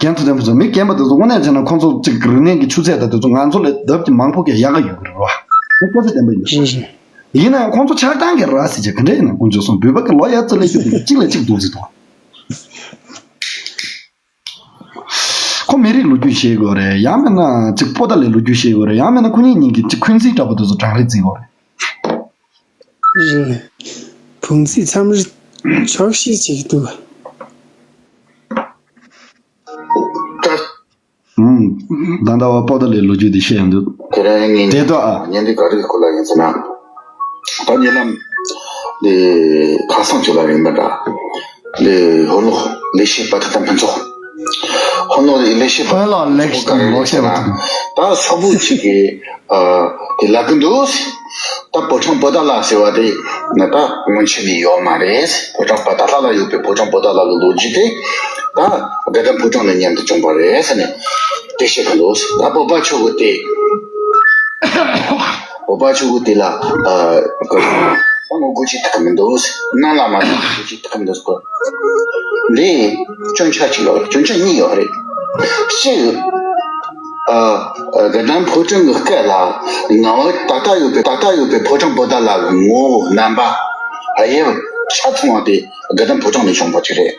རྒན་ཐུབ་བསྟན་ཕུན་ཚོགས་མི་རྒན་པ་དེ་ཚོ་དངོས་གནས་བྱས་ན་ཁོང་ཚོ་གཅིག་རིག་གནས་ཀྱི་ཆུ་ཚད་དང་དེ་ཚོ་ང་ཚོ་ལས་ལྡབ་ཀྱིས་མང་པོ་གས་ཡག་ག་ཡོད་ཀྱི་རེད་བ། ཁོ་སྐད་ཆ་བདེན་པ་ཡིན་ཤག་རེད་རེད། ཡིན་ན་ཡང་ཁོང་ཚོ་ཆགས་སྡང་གི་ར་ཟེར་བྱས་ག་འདྲ་ཡིན་ན་དཀོན་མཆོག་གསུམ་བོད་པ་གི་ལོ་ཡ་རྩི་ལས་ཤོད་དེ་གཅིག་ལས་གཅིག་འདུག་ཟེར་དང་། ཁོ་མི་རིགས་ལོ་རྒྱུས་ཤེས་དགོས་རེད། ཡང་མིན་ན་གཅིག་པོ་ཏཱ་ལའི་ལོ་རྒྱུས་ཤེས་དགོས་རེད། ཡང་མིན་ན་ཁོ་གཉིས་གཉིས་ཀྱི་གཅིག་འཁོན་འཛིན་འདྲ་པོ་དེ་ཚོ་གྲ་སྒྲིག་བྱེད་དགོས་རེད། རེད། བུང་ཚིགས་མཚམས་རེ་ཆོག་ཤེས་བྱེད་ཀྱི་འདུག་ད། ཨུམ། ད་ལྟ་བ་པོ་ཏཱ་ལའི་ལོ་རྒྱུས་དེ་བཤད་ཡོང་དུས། དེ་རིང་ངས་དེ་ལྟ་ཨ། བརྙན་འདི་ག་རེ་གི་སྐོར་ལ་ཡིན་ཟེར་ན། ད་ཉེ་ལམ་འདི་ཁ་སང་ཆུ་ལ་ཡིན་པ་འདྲ། འདི་ཧོན་ལོག་ལེགས་བཤད་པ་ཐུབ་བསྟན་ཕུན་ཚོགས། ཧོན་ལོག་ལེགས་བཤད་པ་ཧོན་ལོག་ལེགས་བཤད་པ་ཐུབ་བསྟན། ད་སོག་པོ་ཅིག་གིས་ཨ། དེ་ལབ་གི་འདུག་ད་ཕོ་བྲང་པོ་ཏཱ་ལ་ཟེར་བ་དེ་ནི་ད་སྔོན་ཆད་ནས་ཡོད་མ་རེད། ཕོ་བྲང་པོ་ཏཱ་ལ་ལ་ཡོད་པའི་ཕོ་བྲང་པོ་ཏཱ་ལ་གི་ལོ་རྒྱུས་དེ་ད་དགའ་ལྡན་ཕོ་བྲང་ནས་མཉམ་དུ་བྱུང་བ་རེད་ཟེར་ནས་དེ་བཤད་གི་འདུག་ད་བོད་པ་ཆོ་གི་དེ་བོད་པ་ཆོ་གི་དེ་ལ་ཨ་ད་ངོ་རྒོལ་བྱེད་ཐུབ་གི་མི་འདུག་ནང་ལ་མ་ངོ་རྒོལ་བྱེད་ཐུབ་གི་མི་འདུག་འདི་སྐོར་འདི་སྐྱོན་ཆ་གཅིག་ཡོད་རེད། སྐྱོན་ཆ་གཉིས་ཡོད་རེད། གཅིག་ཨ། ཨ། དགའ་ལྡན་ཕོ་བྲང་གི་སྐད་ལ་ངག་དབང་ད་ལྟ་ཡོད་པའི་ད་ལྟ་ཡོད་པའི་ཕོ་བྲང་པོ་ཏཱ་ལ་གི་ངོ་བོ་རྣམ་པ་དབྱིབས་ཆ་ཚང་བ་དེ་དགའ་ལྡན་ཕོ་བྲང་ནས་བྱུང་བ་ཅིག་རེད།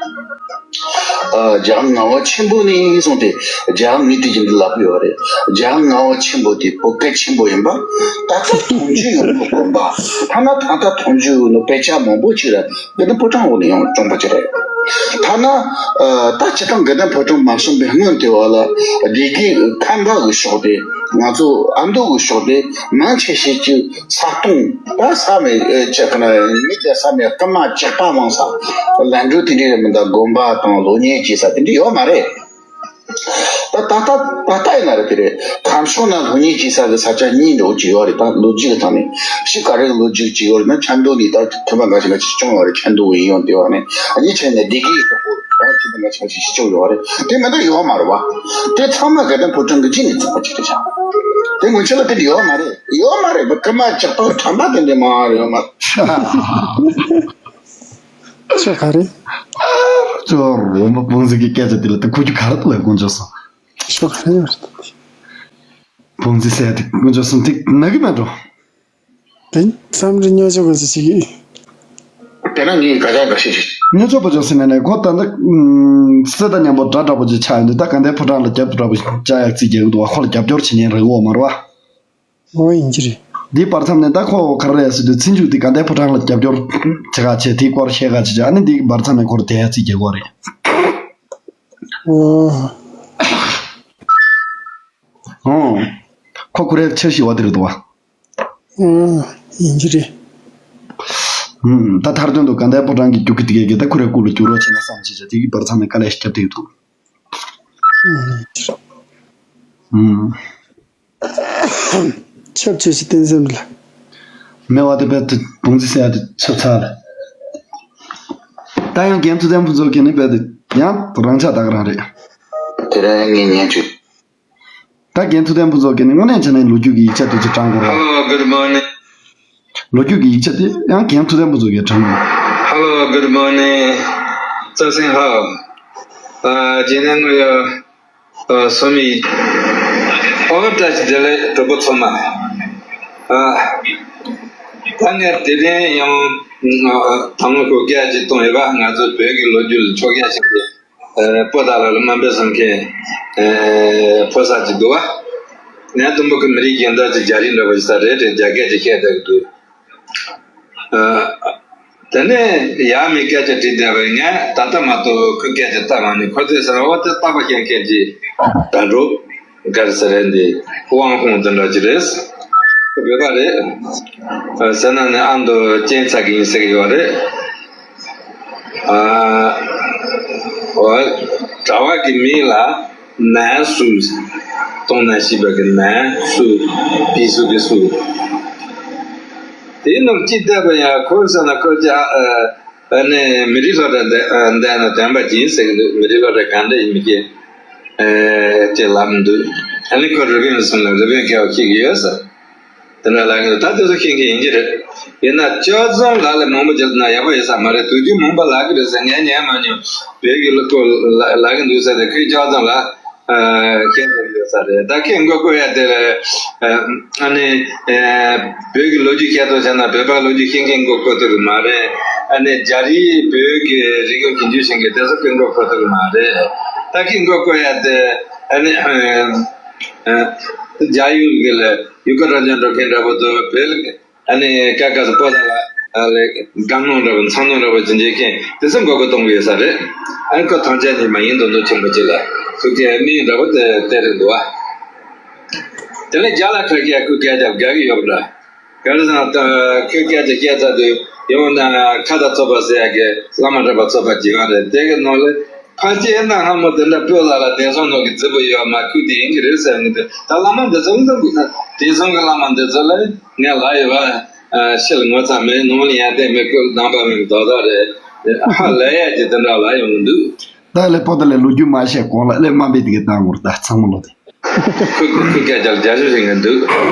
ཨ། རྒྱལ་བ་ངག་དབང་ཆེན་པོ་ནས་བཟུང་སྟེ་རྒྱལ་བ་ངས་དུས་རྒྱུན་དུ་ལབ་ཀྱི་ཡོད་རེད། རྒྱལ་བ་ངག་དབང་ཆེན་པོ་དེ་བོད་སྐད་ཆེན་པོ་ཡིན་པ་ད་ལྟ་མཐོང་རྒྱུ་ཡོད་ནོ་དགོན་པ་ཐ་ན་ད་ལྟ་མཐོང་རྒྱུ་ཡོད་ནོ་དཔེ་ཆ་མང་པོ་ཅིག་ལ་དགའ་ལྡན་ཕོ་བྲང་འོག་ནས་ཡང་བྱུང་བ་ཅིག་རེད། ཐ་ན་ཨ། ད་སྤྱིར་བཏང་དགའ་ལྡན་ཕོ་བྲང་མ་བྱུང་བའི་སྔོན་དེ་བ་ལ་སྡེ་དགེ་ཁམས་པ་གི་ཕྱོགས་དེ་ང་ཚོ་ཨ་མདོ་གི་ཕྱོགས་དེ་མང་ཆེ་ཤས་ཀྱི་ས་སྟོང་ད་ས་མེད་ཨ། ཅི་ཁ་ན་མི་དེ་ས་མེད་རྐུན་མ་ཇག་པ་མང་ས་ལན་གྲུ་དེ་འདྲའི་མི་འདུག་དགོན་པ་དང་སློབ་གཉེར་བྱེད་ས་དེ་འདྲ་ཡོད་མ་རེད། ད་ད་ལྟ་ད་ལྟ་ཡིན་ན་རེད་དེ་རེད། ཁམས་ཕྱོགས་ན་སློབ་གཉེར་བྱེད་ས་གི་ས་ཆ་གཉིས་འདྲ་བོ་ཅིག་ཡོད་རེད། ད་ལོ་རྒྱུས་ཀྱི་ཐོག་ནས་ཕྱི་ག་རེ་གི་ལོ་རྒྱུས་ཅིག་ཡོད་རེད་ན་ཆབ་མདོ་ནས་ད་ཐོན་པ་འགའ་ཞིག་ན་ཆེ་ཆུང་ཡོད་རེད། ཆབ་མདོ་བའི་ཡོང་དེ་ཡོད་རེད། ཨ་ནི་ཆེ་ནས་སྡེ་དགེ་སོག་པོ་རང་ཆེ་ཐོན་པ་ཆེ་ཆེ་ཆུང་ཡོད་རེད། དེ་མི་འདྲ་ཡོད་མ་རེད་བ། དེ་ཚང་མ་དགའ་ལྡན་ཕོ་བྲང་གི་རྗེས་ནས་བཙུགས་པ་ཅིག་རེད་ཤག་དེ་སྔོན་ཆད་ལ་དེ་འདྲ་ཡོད་མ་རེད། ཡོད་མ་རེད་བ། རྐུན་མ་ཇག་པ་ཁྲམ་པ་དེ་འདྲ་མང་རེད་ཡོད་མ་རེད། ཁྱོད་ག་རེ། ཁྱོད་རོ་མ་བུང་ཟིག་གི་སྐད་ཆ་དེ་ལ་ད་ཁུ་ཁྱུ་ག་རེ་ལ་དཀོན་མཆོག་གསུམ། ཁྱོད་ག་རེ་ཡོད་རེད། བུང་ཟིག་ཟེར་ཡ་དེ་དཀོན་མཆོག་གསུམ་དེ་ན་གི་མེད་འགྲོ། དེ་བསམ་རེ་ཉོ་ཆོག་གི་ཟིག་ཞིག་ཡིན། དེ་ན་ངས་ག་ཅག་འགའ་ཤས་ཤིག་ཉོ་ཆོག་པ་ཅོག་ཟེར་ནས་ནས་ཁོ་ད་ལྟ་སྲིད་ད་མཉམ་པོ་འདྲ་འདྲ་པོ་ཅིག་ཆགས་ཡོང་དུས་ད་དགའ་ལྡན་ཕོ་བྲང་ལ་རྒྱབ་ཏུ་འདྲ་པོ་ཅིག་བཅའ་ཡག་རྩིས་རྒྱག་གི་འདུག་བ། ཁོ་ལ་རྒྱབ་སྐྱོར་བྱེད་མཁན་རེད་འོ་མ་རེད་བ། འོ་ཡིན་གྱི་རེད། འདིའི་བར་མཚམས་ནས་ད་ཁོ་ག་རེ་རེད་ཟེར་དུས་ཚེ་མཇུག་དེ་དགའ་ལྡན་ཕོ་བྲང་ལ་རྒྱབ་སྐྱོར་བྱེད་ག་བྱས་དེའི་སྐོར་བཤད་ག་བྱེད་བྱས་ཨ་ནི་འདིའི་བར་མཚམས་ནས་ཁོར་དེ་ཡ་རྩིས་རྒྱག་གོ་རེད། འོ། ཨོ། ཁོ་ཁོ་རའི་འཆར་གཞི་བ་དེ་རེད་འདུག་བ། འོ། ཡིན་གྱི་རེད། ཨུམ། ད་མཐར་དོན་དུ་དགའ་ལྡན་ཕོ་བྲང་གི་རྒྱུག་ཁྱི་དེ་གས་ཀྱིས་ད་ཁོ་རའི་སྐུ་ལ་རྒྱུག་རོགས་བྱས་ན་བསམ་བྱས་བྱས་དེ་གི་བར་མཚམས་ནས་དཀའ་ལས་ཤིག་བརྒྱབ་བསྡད་ཀྱི་འདུག་ཨུམ། ཆབ་ཆོས་ཤིག་བསྟན་སེམས་ལ། མེད་བ་དེ་རྦད་དེ་བུང་རྫི་ཟེར་ཡ་དེ་ཆབ་ཚར་ལ། ད་ཡང་རྒན་ཐུབ་བསྟན་ཕུན་ཚོགས་ཀྱིས་ནི་རྦད་དེ་ཡང་རང་ཆགས་ད་ག་རང་རེད། དེ་རིང་ངས་ཉན་བྱུང་། ད་རྒན་ཐུབ་བསྟན་ཕུན་ཚོགས་ཀྱིས་ནི་དངོས་གནས་བྱས་ན་ལོ་རྒྱུས་ཀྱི་ཡིག་ཆ་དེ་ཚོ་དྲངས་དགོས་རེད། Hello, good morning. ལོ་རྒྱུས་ཀྱི་ཡིག་ཆ་དེ་ཡང་རྒན་ཐུབ་བསྟན་ཕུན་ཚོགས་ཀྱིས་དྲངས་དགོས། Hello, good morning. ཙ་སེང་ཧའོ། ཨ། རྗེས་ནས་ངོ་ཡ། ཨ། སོ་མི། ཨོ་བཀྲ་ཤིས་བདེ་ལེགས་གྲོགས་པོ་ཚང་མ། ཨ། ད་ངས་དེ་རིང་ཡང་ད་སྔོན་ཁོ་སྐད་ཅིག་གཏོང་ཡོད་པ། ང་ཚོ་བོད་ཀྱི་ལོ་རྒྱུས་ལ་ཕྱོགས་རྒྱ་ཆེན་པོ། ཨ། པོ་ཏཱ་ལ་ལ་དམའ་འབེབས་བཟོ་མཁན། ཨ། ཕོ་གསར་ཅིག་འདུག་བ། ངས་དུམ་བུ་གི་མི་རིགས་གཞན་དག་ཅིག་རྒྱ་རིགས་འདྲ་བ་ཞིག་ས་རེད་དེ་རྒྱ་སྐད་ཅིག་བཤད་བསྡད་ཀྱི་འདུག་ཨ། དེ་ནས་ཡ་མི་སྐད་ཆ་དྲིས་བསྡད་པ་ཡིན། ངས་ད་ལྟ་མ་གཏོགས་ཁོའི་སྐད་ཆ་བལྟས་མ་མྱོང་། ཁོ་ཚོས་ཟེར་བ་དེ་རྟག་པར་བཤད་མཁན་གྱི་ད་འགྲོ་གར་ཟེར་རེད། འདི་དབང་ཧོང་དེ་འདྲ་ཅིག་རེད། ཁོ་བོད་པ་རེད། ཟེར་ན་ནི་ཨ་མདོ་གཅན་ཚ་གི་ཡིན་ཟེར་གི་ཡོད་རེད། ཨ། འོ། གྲྭ་པ་གི་མིང་ལ་ནན་སུ། གཏོང་ན་ཤེས་པ་གི་ནན་སུ། པི་སུ་གི་སུ། དེའི་ནང་གཅིག་བལྟས་པ་ཡང་ཁོ་ཟེར་ན་ཁོ་ཅག་ཨ། ཨ་ནི་མི་རིགས་སློབ་གྲྭ་འདི་ཨ། འདི་ན་དམ་པ་ཅིག་ཟེར་གི་འདུག་མི་རིགས་སློབ་གྲྭ་གང་འདྲ་ཡིན་མི་ཤེས། ཨ། ཅེས་ལབ་མི་འདུག་ཨ་ནི་ཁོ་རི་བོན་སོང་ལ་རི་བོན་སྐལ་བ་ཤེས་གི་ཡོད་ཟེར། དེ་འདྲ་ལབ་གི་འདུག་ད་དེ་ཚོ་ཤེས་མཁན་ཡིན་གྱི་རེད། ཡིན་ན་སྐྱག་རྫུན་ལབ་ལ་མང་པོ་བརྒྱབ་ན་ཡག་པོ་ཡོད་ས་མ་རེད། དུས་རྒྱུན་མང་པོ་ལབ་གི་རེད་ཟེར་ངས་ཉན་མ་མྱོང་། བོད་ཀྱི་གླུ་སྐོར་ལབ་ལབ་གི་འདུག་ཟེར་ཏེ་ཁོས་སྐྱག་རྫུན་ལབ། ཨ། ཁྱེད་ཚོ་ཡོད་ས་རེད། ད་ཁྱེད་མགོ་སྐོར་ཡ་དེ་ལ། ཨ་ནི། བོད་ཀྱི་ལོ་རྒྱུས་བཤད་དོ་བྱས་ན་བོད་པ་ལོ་རྒྱུས་ཤེས་མཁན་མགོ་སྐོར་ཐུབ་ཀྱི་མ་རེད། ཨ་ནི་རྒྱ་རིགས་བོད་ཀྱི་རིག་གཞུང་ཞིབ་འཇུག་བྱེད་མཁན་དེ་ཚོ་གི་མགོ་སྐོར་ཐུབ་ཀྱི་མ་རེད། ད་ཁྱེད་མགོ་སྐོར་ཡ་དེ། ཨ་ནི། རྒྱ་ཡུལ་གྱི་ལ་ཡུལ་སྐོར་ར་འཇོག་འགྲོ་མཁན་འདྲ་པོ་དང་བོད། ཨ་ནི་ཀ་ཀ་སུ་པོ་ཏ་ལ་ཨ་ལེ་སྒམ་ནང་འདྲ་པོ་མཚམས་ནང་འདྲ་པོ་ཅིག་འཇལ་མཁན་དེ་ཚོ་མགོ་སྐོར་གཏོང་གི་ཡོད་ས་རེད། ཨ་ནི་ཁོ་ཐང་ཆེན་ནི་མ་ཡིན་མདོ་མདོ་ཆེན་པོ་ཅིག་ལ་ཁོ་གི་མིང་འདྲ་པོ་དེ་དེ་རེད་འདུག་བ། དེ་ལས་རྒྱ་ལ་ཁ་སྐད་ཁོ་སྐད་ཆ་དགའ་གི་ཡོད་པ་འདྲ། ག་རེ་ཟེར་ན་ད་ཁོས་སྐད་ཆ་བཤད་ཚར་དུས་ཡང་ན་ཁ་ཏ་ཚོགས་པ་ཟེར་ཡ་གི་བླ་མ་གྲྭ་པ་ཚོགས་པ་ཅིག་ཡོད་རེད། དེ་གི་ནང་ལ། ཕལ་ཆེར་ན་སྔ་མོ་དེ་འདྲ་སྤོ་ལགས་ལ་དེང་སང་ནང་གི་རྫི་པོ་ཡོད་མ་ཁུལ་དེ་ཡིན་གྱི་རེད་ཟེར་ནས། དེ་ད་བླ་མ་འདི་ཚོ་ལ་དེང་སང་གི་བླ་མ་འདི་ཚོ་ལ་ངས་ལབ་ཡོད་པ། ཕྱི་ལ་ངོ་ཚ་མེད། ནང་ལ་ཡར་བལྟས་མེད། ཁོས་གདམས་པ་མེད་པའི་རྡོག་རྡོག་རེད། ཧ་ལས་ཡ་ཅིག་དེ་འདྲ་ལབ་ཡོང་གི་འདུག་ད་ལས་པོ་ཏ་ལས་ལོ་རྒྱུས་མ་བཤད་གོང་ལ་ལས་དམའ་འབེབས་དེ་ག་བཏང་དགོས་རེད། ད་ཚང་མ་ལོ་དེ། ཁོས་ཁོས་ཁོས་སྐད་ཆ་རྒྱ་ཞུ་བྱེད་མཁན་འདུག་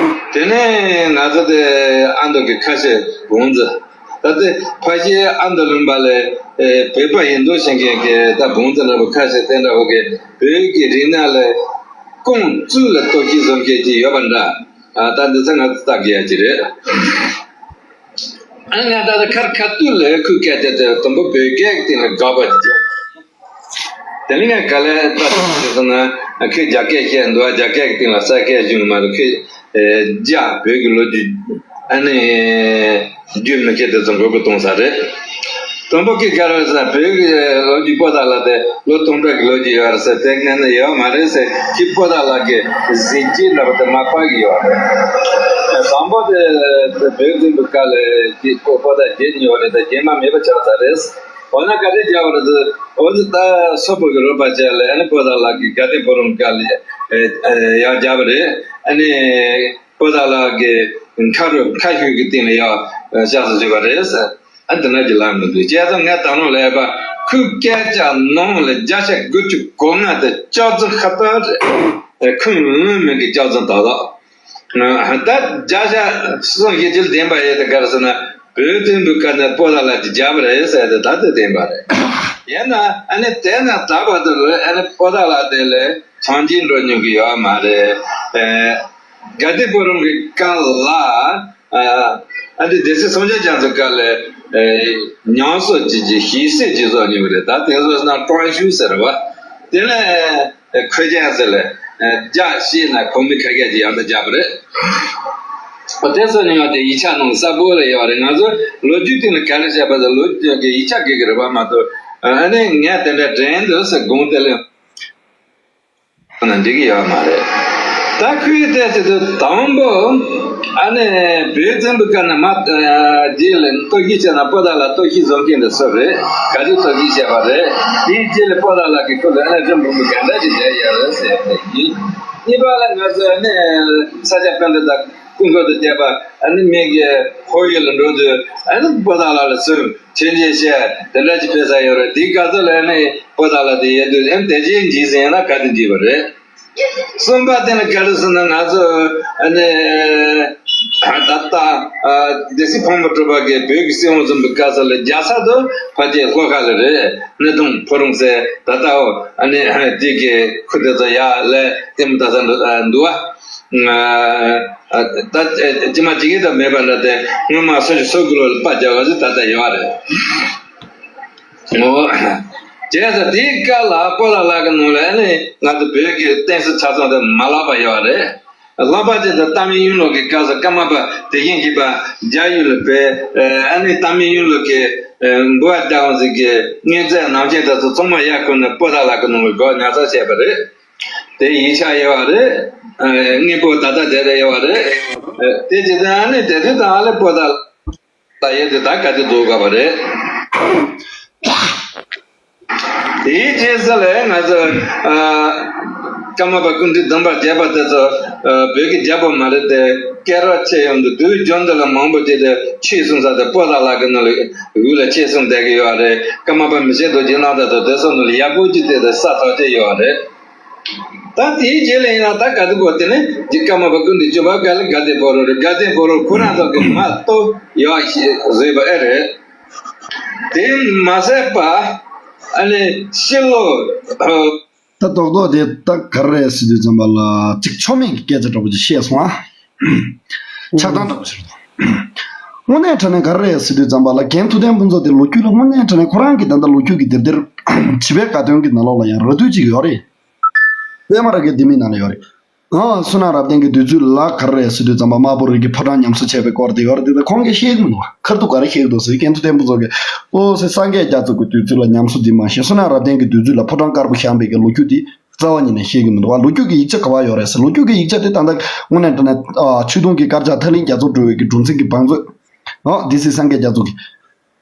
དེ་ནས་ང་ཚོ་དེ་ཨ་མདོ་གི་ཁ་ཤས་བོང་རྫི། ད་ལྟའི་ཕལ་ཆེར་ཨ་མདོ་ལུང་པ་ལ་ཨེ་བོད་པ་ཡིན་མདོག་བྱེད་མཁན་གྱི་ད་བོང་རྫི་འདྲ་པོ་ཁ་ཤས་དེ་འདྲ་བོ་གི་བོད་ཀྱི་རིག་གནས་ལ་ཀུན་གཙུག་ལ་གཏོར་བཤིག་བཟོ་མཁན་ཅིག་ཡོད་པ་འདྲ། ཨ་ད་འདི་ཚོ་ང་ཚོ་ལྟ་དགོས་ཡ་ཅིག་རེད། ཨ་ང་ད་ལྟ་ཁར་ཁ་ཐུག་ལ་ཁོས་སྐད་ཆ་དེ་དུམ་བུ་བོད་སྐད་ཀྱི་སྟེང་ལ་དགག་པ་ཅིག་དེ་ནི་ངས་ག་ལེར་ལྟ་ཞིབ་བྱས་སོང་ན་ཁོས་རྒྱ་སྐད་བཤད་འདུག་རྒྱ་སྐད་ཀྱི་སྟེང་ལ་ས་སྐད་གཞུང་མ་རེད། ཁོས་རྒྱ་བོད་ཀྱི་ལོ་རྒྱུས་ཨ་ནི་རྒྱུས་མི་ཁྱད་དེ་ཚོ་མགོ་སྐོར་གཏོང་ས་རེད། དང་པོ་ཁོས་ག་རེ་ཟེར་ན་བོད་ཀྱི་ལོ་རྒྱུས་པོ་ཏ་ལ་དེ་ལོ་སྟོང་ཕྲག་གི་ལོ་རྒྱུས་ཡོད་རེད་ཟེར། དེ་ངས་ནི་ཡོད་མ་རེད་ཟེར། ཁོས་པོ་ཏ་ལ་གི་གཟི་བརྗིད་འདྲ་པོ་དེ་མར་ཕབ་ཀྱི་ཡོད་རེད། དང་པོ་དེ་བོད་བཙན་པོའི་སྐབས་ལ་ཅིག་པོ་པོ་ཏ་རྗེ་གཉིས་ཡོད་རེད། ད་རྗེས་མ་མེད་པ་ཆགས་ཚར་རེད། འོ་ན་ག་རེ་བརྒྱབ་པ་རེད་ཟེར། འོ་ཙི་ད་སོག་པོ་གི་རོགས་པ་བྱས་ལ་ཨ་ནི་པོ་ཏ་ལ་གི་དགའ་ལྡན་ཕོ་བྲང་སྐབས་ལ་ཡར་བརྒྱབ་པ་རེད། ཨ་ནི་པོ་ཏ་ལ་གི་མཁའ་རུ་མཁའ་ཤུལ་གྱི་སྟེང་ལ་ཡར་ཤར་སོང་བརྗོད་པ་རེད་ཟེར། ཨ་འདི་འདྲ་ཅིག་ལབ་མི་འདུག་བྱས་ཙང་ངས་ད་ནང་ལ་ཡོད་པ་ཁོའི་སྐད་ཆ་ནང་ལ་བརྒྱ་ཆ་དགུ་བཅུ་གོ་ལྔ་དེ་སྐྱག་རྫུན་ཁ་ཏ་རེད། ཁུངས་ལུང་མེད་ཀྱི་སྐྱག་རྫུན་ཏག་ཏག་ད་བརྒྱ་ཆ་སུ་ཡིད་ཆེས་ལྡན་པ་ཡོད་དེ་ག་རེ་ཟེར་ན་བོད་བཙན་པོའི་སྐབས་ནས་པོ་ཏ་ལ་གྱིས་བརྒྱབ་པ་རེད་ཟེར་ཏེ་ད་དེ་བདེན་པ་རེད། ཡིན་ན་ཨ་ནི་དེ་ནས་ད་བར་དུ་ལོས་ཨ་ནི་པོ་ཏ་ལ་དེ་ལས་ཆང་སྐྱིན་འགྲོ་མྱོང་གི་ཡོད་མ་རེད། ཨེ། དགའ་ལྡན་ཕོ་བྲང་གི་སྐབས་ལ། ཨ་ཨ་འདི་སྡེ་སྲིད་སངས་རྒྱས་རྒྱ་མཚོའི་སྐབས་ལ་ཨེ་ཉམས་གསོ་བྱེད་ཀྱི་ཞིག་གསོ་ཅིག་བཟོ་མྱོང་གི་རེད། ད་དེ་ཚོ་ན་ཀྲོང་ཞུ་ཟེར་བ། དེ་ནས་ཨེ་ཁོས་ཀྱང་ཟེར་ལ་ཨེ་རྒྱ་ཤེས་ན་གོང་མའི་ཁ་སྐད་ཅིག་ཡང་དུ་རྒྱག་པ་རེད། ཨོ་དེ་ཚོ་ནི་ང་དེ་ཡིག་ཆ་ནང་གསལ་པོ་ལ་ཡོད་རེད། ང་ཚོ་ལོ་རྒྱུས་སྟེང་ལ་ག་རེ་བཤད་པ་དང་ལོ་རྒྱུས་ཀྱི་ཡིག་ཆ་གི་གི་རེད་པ་མ་གཏོགས། ཨ་ནི་ངས་དེ་འདྲ་དྲན་འདུག་ཟེར་དགོངས་དེ་ལ། ན་འགྲིག་གི་ཡོད་མ་རེད། ད་ཁོས་བལྟས་ཚེ་དུ་དང་པོ་ཨ་ནི་བོད་བཙན་པོའི་སྐབས་ནས་མ་རྗེས་ལ་གཏོར་བཤིག་བྱས་ན་པོ་ཏ་ལ་གཏོར་བཤིག་བཟོ་མཁན་དེ་སུ་རེད། ག་དུས་གཏོར་བཤིག་བྱས་པ་རེད། དེའི་རྗེས་ལ་པོ་ཏ་ལ་གི་ཁུལ་དུ་ཨ་ནི་རི་འབུམ་པོ་ག་འདྲ་ཞིག་བསྡད་ཡོད་རེད་ཟེར་ཡ་དེ་ཡིན། གཉིས་པ་ལ་ང་ཚོ་ཨ་ནི་ས་སྐྱ་པཎྜི་ཏ་སྐུ་འཁོར་དུ་བསྡད་པ་ཨ་ནི་མི་གི་ཁོར་ཡུག་ལ་འགྲོ་དུས་ཨ་ནི་པོ་ཏ་ལ་ལ་སུ། ཆོས་འབྱེད་བཤད་དེ་འདྲ་ཅིག་ཕེབས་ས་ཡོད་རེད། དེའི་སྐབས་སུ་ལ་ནི་པོ་ཏ་ལ་དེ་ཡོད་དུས་ཨེམ་དེ་རྗེས་འཇིག་ཟིན་ན་ག་དུས་འཇིག་པ་རེད། གསུམ་པ་དེ་ནི་ག་རེ་ཟེར་ན་ང་ཚོ་ཨ་ནི་ད་ལྟ་སྡེ་སྲིད་ཕག་མོ་གྲུ་པ་གིས་བོད་ཀྱི་སྲིད་དབང་བཟུང་བའི་སྐབས་སུ་ལ་རྒྱལ་ས་དུ་ཕལ་ཆེར་ལྷོ་ཁ་ལ་རེད། སྣེ་གདོང་ཕོ་བྲང་ཟེར་ད་ལྟ་ཨ་ནི་དེ་གི་ཁུལ་དེ་ཚོ་ཡར་ལ་ལྟད་མོ་ལྟ་ས་འདུག་བ། ད་ཅི་མ་ཅི་གི་ད་མེད་པ་འདྲ་དེ་སྔོན་མ་སུམ་ཅུ་སོ་དགུ་ལོ་ལ་དཔའ་རྒྱག་པ་ཞིག་ད་ལྟ་ཡོད་རེད། ཨོ། བྱས་ཙང་དེའི་སྐབས་ལ་པོ་ཏ་ལ་གི་ནང་ལ་ནི་ང་ཚོ་བོད་ཀྱི་བསྟན་སྲིད་ཆ་ཚང་དེ་མ་ལག་པ་ཡོད་རེད། ལག་པ་དེ་ད་སྟག་མའི་ཡུལ་ལུང་གི་སྐབས་སུ་ཀརྨ་པ་དེ་བཞིན་གྱིས་པ་རྒྱ་ཡུལ་ལ་བོད་ཨ་ནི་སྟག་མའི་ཡུལ་ལུང་གི་འབུལ་བ་བཏང་ཟིག་གི་དངོས་རྫས་ནང་ཆེན་དེ་ཚོ་ཚང་མ་ཡར་བསྐུར་ནས་པོ་ཏ་ལ་གི་ནང་ལ་སྒོ་ཉར་ཚགས་བྱས་པ་རེད། དེ་ཡིག་ཆ་ཡོད་པ་རེད། ཨ། དངོས་པོ་ད་ལྟ་དེ་རེ་ཡོད་པ་རེད། ཨ། དེ་ཇི་ལྟར་ཨ་ནི་དེ་དུས་ད་ཨ་ལེ་པོ་ཏ་ལ་ཡོད་དེ་ད་ག་དུས་རྫོགས་དགོས་པ་རེད། དེའི་རྗེས་སུ་ལས་ང་ཚོ། ཨ། ཀརྨ་པ་ཀུན་འདུས་སྡོམ་པ་བརྒྱད་པ་དེ་ཚོ། ཨ། བོད་ཀྱི་རྒྱལ་པོ་མ་རེད་དེ། སྐད་གྲགས་ཆེ་ཡོང་དུས་དུས་རྒྱུན་འདི་ལ་མང་པོ་ཅིག་དེ་ཆོས་གསུང་ས་དེ་པོ་ཏ་ལ་གི་ནང་ལ་འོག་ལ་ཆོས་གསུང་བསྡད་ཀྱི་ཡོད་རེད། ཀརྨ་པ་མི་ཕྱེད་རྡོ་རྗེ་སྣང་མཐའ་དང་དེ་ཚོ་ནང་ལ་ཡག་པོ་ཅིག་དེ་དེ་ས་ཐག་ཆོད་ཡོད་རེད། ད་དེའི་རྗེས་ལ་ཡིན་ན་ད་ག་དུས་གོ་དེ་ནི་འདི་ཀརྨ་པ་ཀུན་ཏུ་སྤྱོད་པ་ག་ལ་དགའ་ལྡན་ཕོ་རོག་རེད། དགའ་ལྡན་ཕོ་རོག་ཁོ་རང་ཚོ་གི་མ་གཏོགས་ཡོད་ཞེས་བཟོས་པ་ཨེ་རེད། དེ་མ་ཟད་པ་ཨ་ནི་ཕྱི་ལོགས་ད་རྡོག་རྡོག་དེ་ད་ག་རེ་རེད་ཟེར་དུས་ཙམ་པ་ལ་ཅིག་ཆོ་མེད་ཀྱི་སྐད་ཆ་འདྲ་པོ་ཅིག་བཤད་སོང་ཨ། ཆགས་སྡང་འདྲ་པོ་ཅིག་རེད། དངོས་གནས་དྲང་གནས་ག་རེ་རེད་ཟེར་དུས་ཙམ་པ་ལ་རྒན་ཐུབ་བསྟན་ཕུན་ཚོགས་དེ་ལོ་རྒྱུས་ལ་དངོས་གནས་དྲང་གནས་ཁོ་རང་གི་ད་ལྟ་ལོ་རྒྱུས་ཀྱི་དེབ་དེར་བྱིས་པའི་དགའ་སྟོན་གྱི་ནང་ལོགས་ལ་ཡང་ར་སྤྲོད་ཅིག་ཡོད་རེད། པད་མ་ར་གའི་ལྡེ་མིག་ནང་ལ་ཡོད་རེད། ཨ་བསོད་ནམས་རབ་བརྟན་གྱི་དུས་ཚོད་ལ་ག་རེ་རེད་ཟེར་དུས་ཙམ་པ་དམར་པོ་རིགས་ཀྱི་ཕོ་བྲང་ཉམས་གསོ་བྱས་པའི་སྐོར་དེ་ཡོད་རེད། དེ་ད་ཁོང་གིས་ཤེས་ཀྱི་མི་འདུག་བ། ཁ་ཐུག་ག་རེ་ཤེས་ཀྱི་འདུག་ཟེར་རྒན་ཐུབ་བསྟན་ཕུན་ཚོགས་ཀྱིས་ཨོ་ཟེར་སངས་རྒྱས་རྒྱ་མཚོ་གི་དུས་ཚོད་ལ་ཉམས་གསོ་འདི་མ་ཤེས། བསོད་ནམས་རབ་བརྟན་གྱི་དུས་ཚོད་ལ་ཕོ་བྲང་དཀར་པོ་བཞེངས་པའི་གི་ལོ་རྒྱུས་དེ་རྩ་བ་ཉིད་ནས་ཤེས་ཀྱི་མི་འདུག་བ། ལོ་རྒྱུས་ཀྱི་ཡིག་ཆ་ག་པར་ཡོད་རེད་ཟེར། ལོ་རྒྱུས་ཀྱི་ཡིག་ཆ་དེ་ད་ལྟ་དངོས་གནས་དྲང་གནས་ཨ་ཆོས་དུང་གི་དཀར་ཆག་ཐར་གླིང་རྒྱ་མཚོར་འགྲོ་བའི་གི་འབྲོམ་སྟོན་གྱི་བང་མཛོད། ཨོ་འདི་སྲིད་སངས་རྒྱས་རྒྱ་མཚོ་གིས་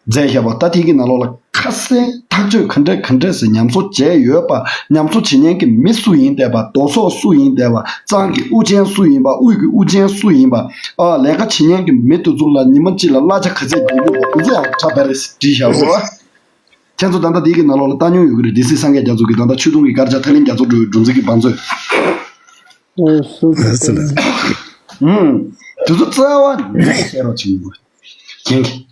མཛད་བཞག་པ། ད་དེ་གི་ནང་ལོགས་ལ་ཁ་གསལ་ཐག་ཆོད་ག་འདྲ་ག་འདྲ་ཟེར་ཉམས་གསོ་བྱས་ཡོད་པ། ཉམས་གསོ་བྱེད་མཁན་གྱི་མི་སུ་ཡིན་བསྡད་པ། རྡོ་སོག་སུ་ཡིན་བསྡད་པ། གཙང་གི་དབུ་ཅན་སུ་ཡིན་པ། དབུས་ཀྱི་དབུ་ཅན་སུ་ཡིན་པ། ཨ་ལས་ཀ་བྱེད་མཁན་གྱི་མི་དེ་ཚོ་ལ་ཉི་མ་གཅིག་ལ་གླ་ཆ་ག་ཚད་རྒྱག་རྒྱུ་བ་དེ་ཚོ་ཡང་ཁྲ་བེ་རེ་བྲིས་བཞག་པ། ཁྱེད་ཚོ་ད་ལྟ་འདི་གི་ནང་ལོགས་ལ་ལྟ་མྱོང་ཡོད་ཀྱི་རེད། སྡེ་སྲིད་སངས་རྒྱས་རྒྱ་མཚོ་གི་ད་ལྟ་ཆོས་དུང་གི་དཀར་ཆག་ཐར་གླིང་རྒྱ་མཚོར་འགྲོ་བའི་འབྲོམ་སྟོན་གྱི་བང་མཛོད། ཨོ་སུ་ཨ་ཙི་ལ། ཨུམ། དེ་ཚོ་རྩ་བ་ནས་བཤད་རོགས་བྱེད་དགོས། རྒན་གྱིས།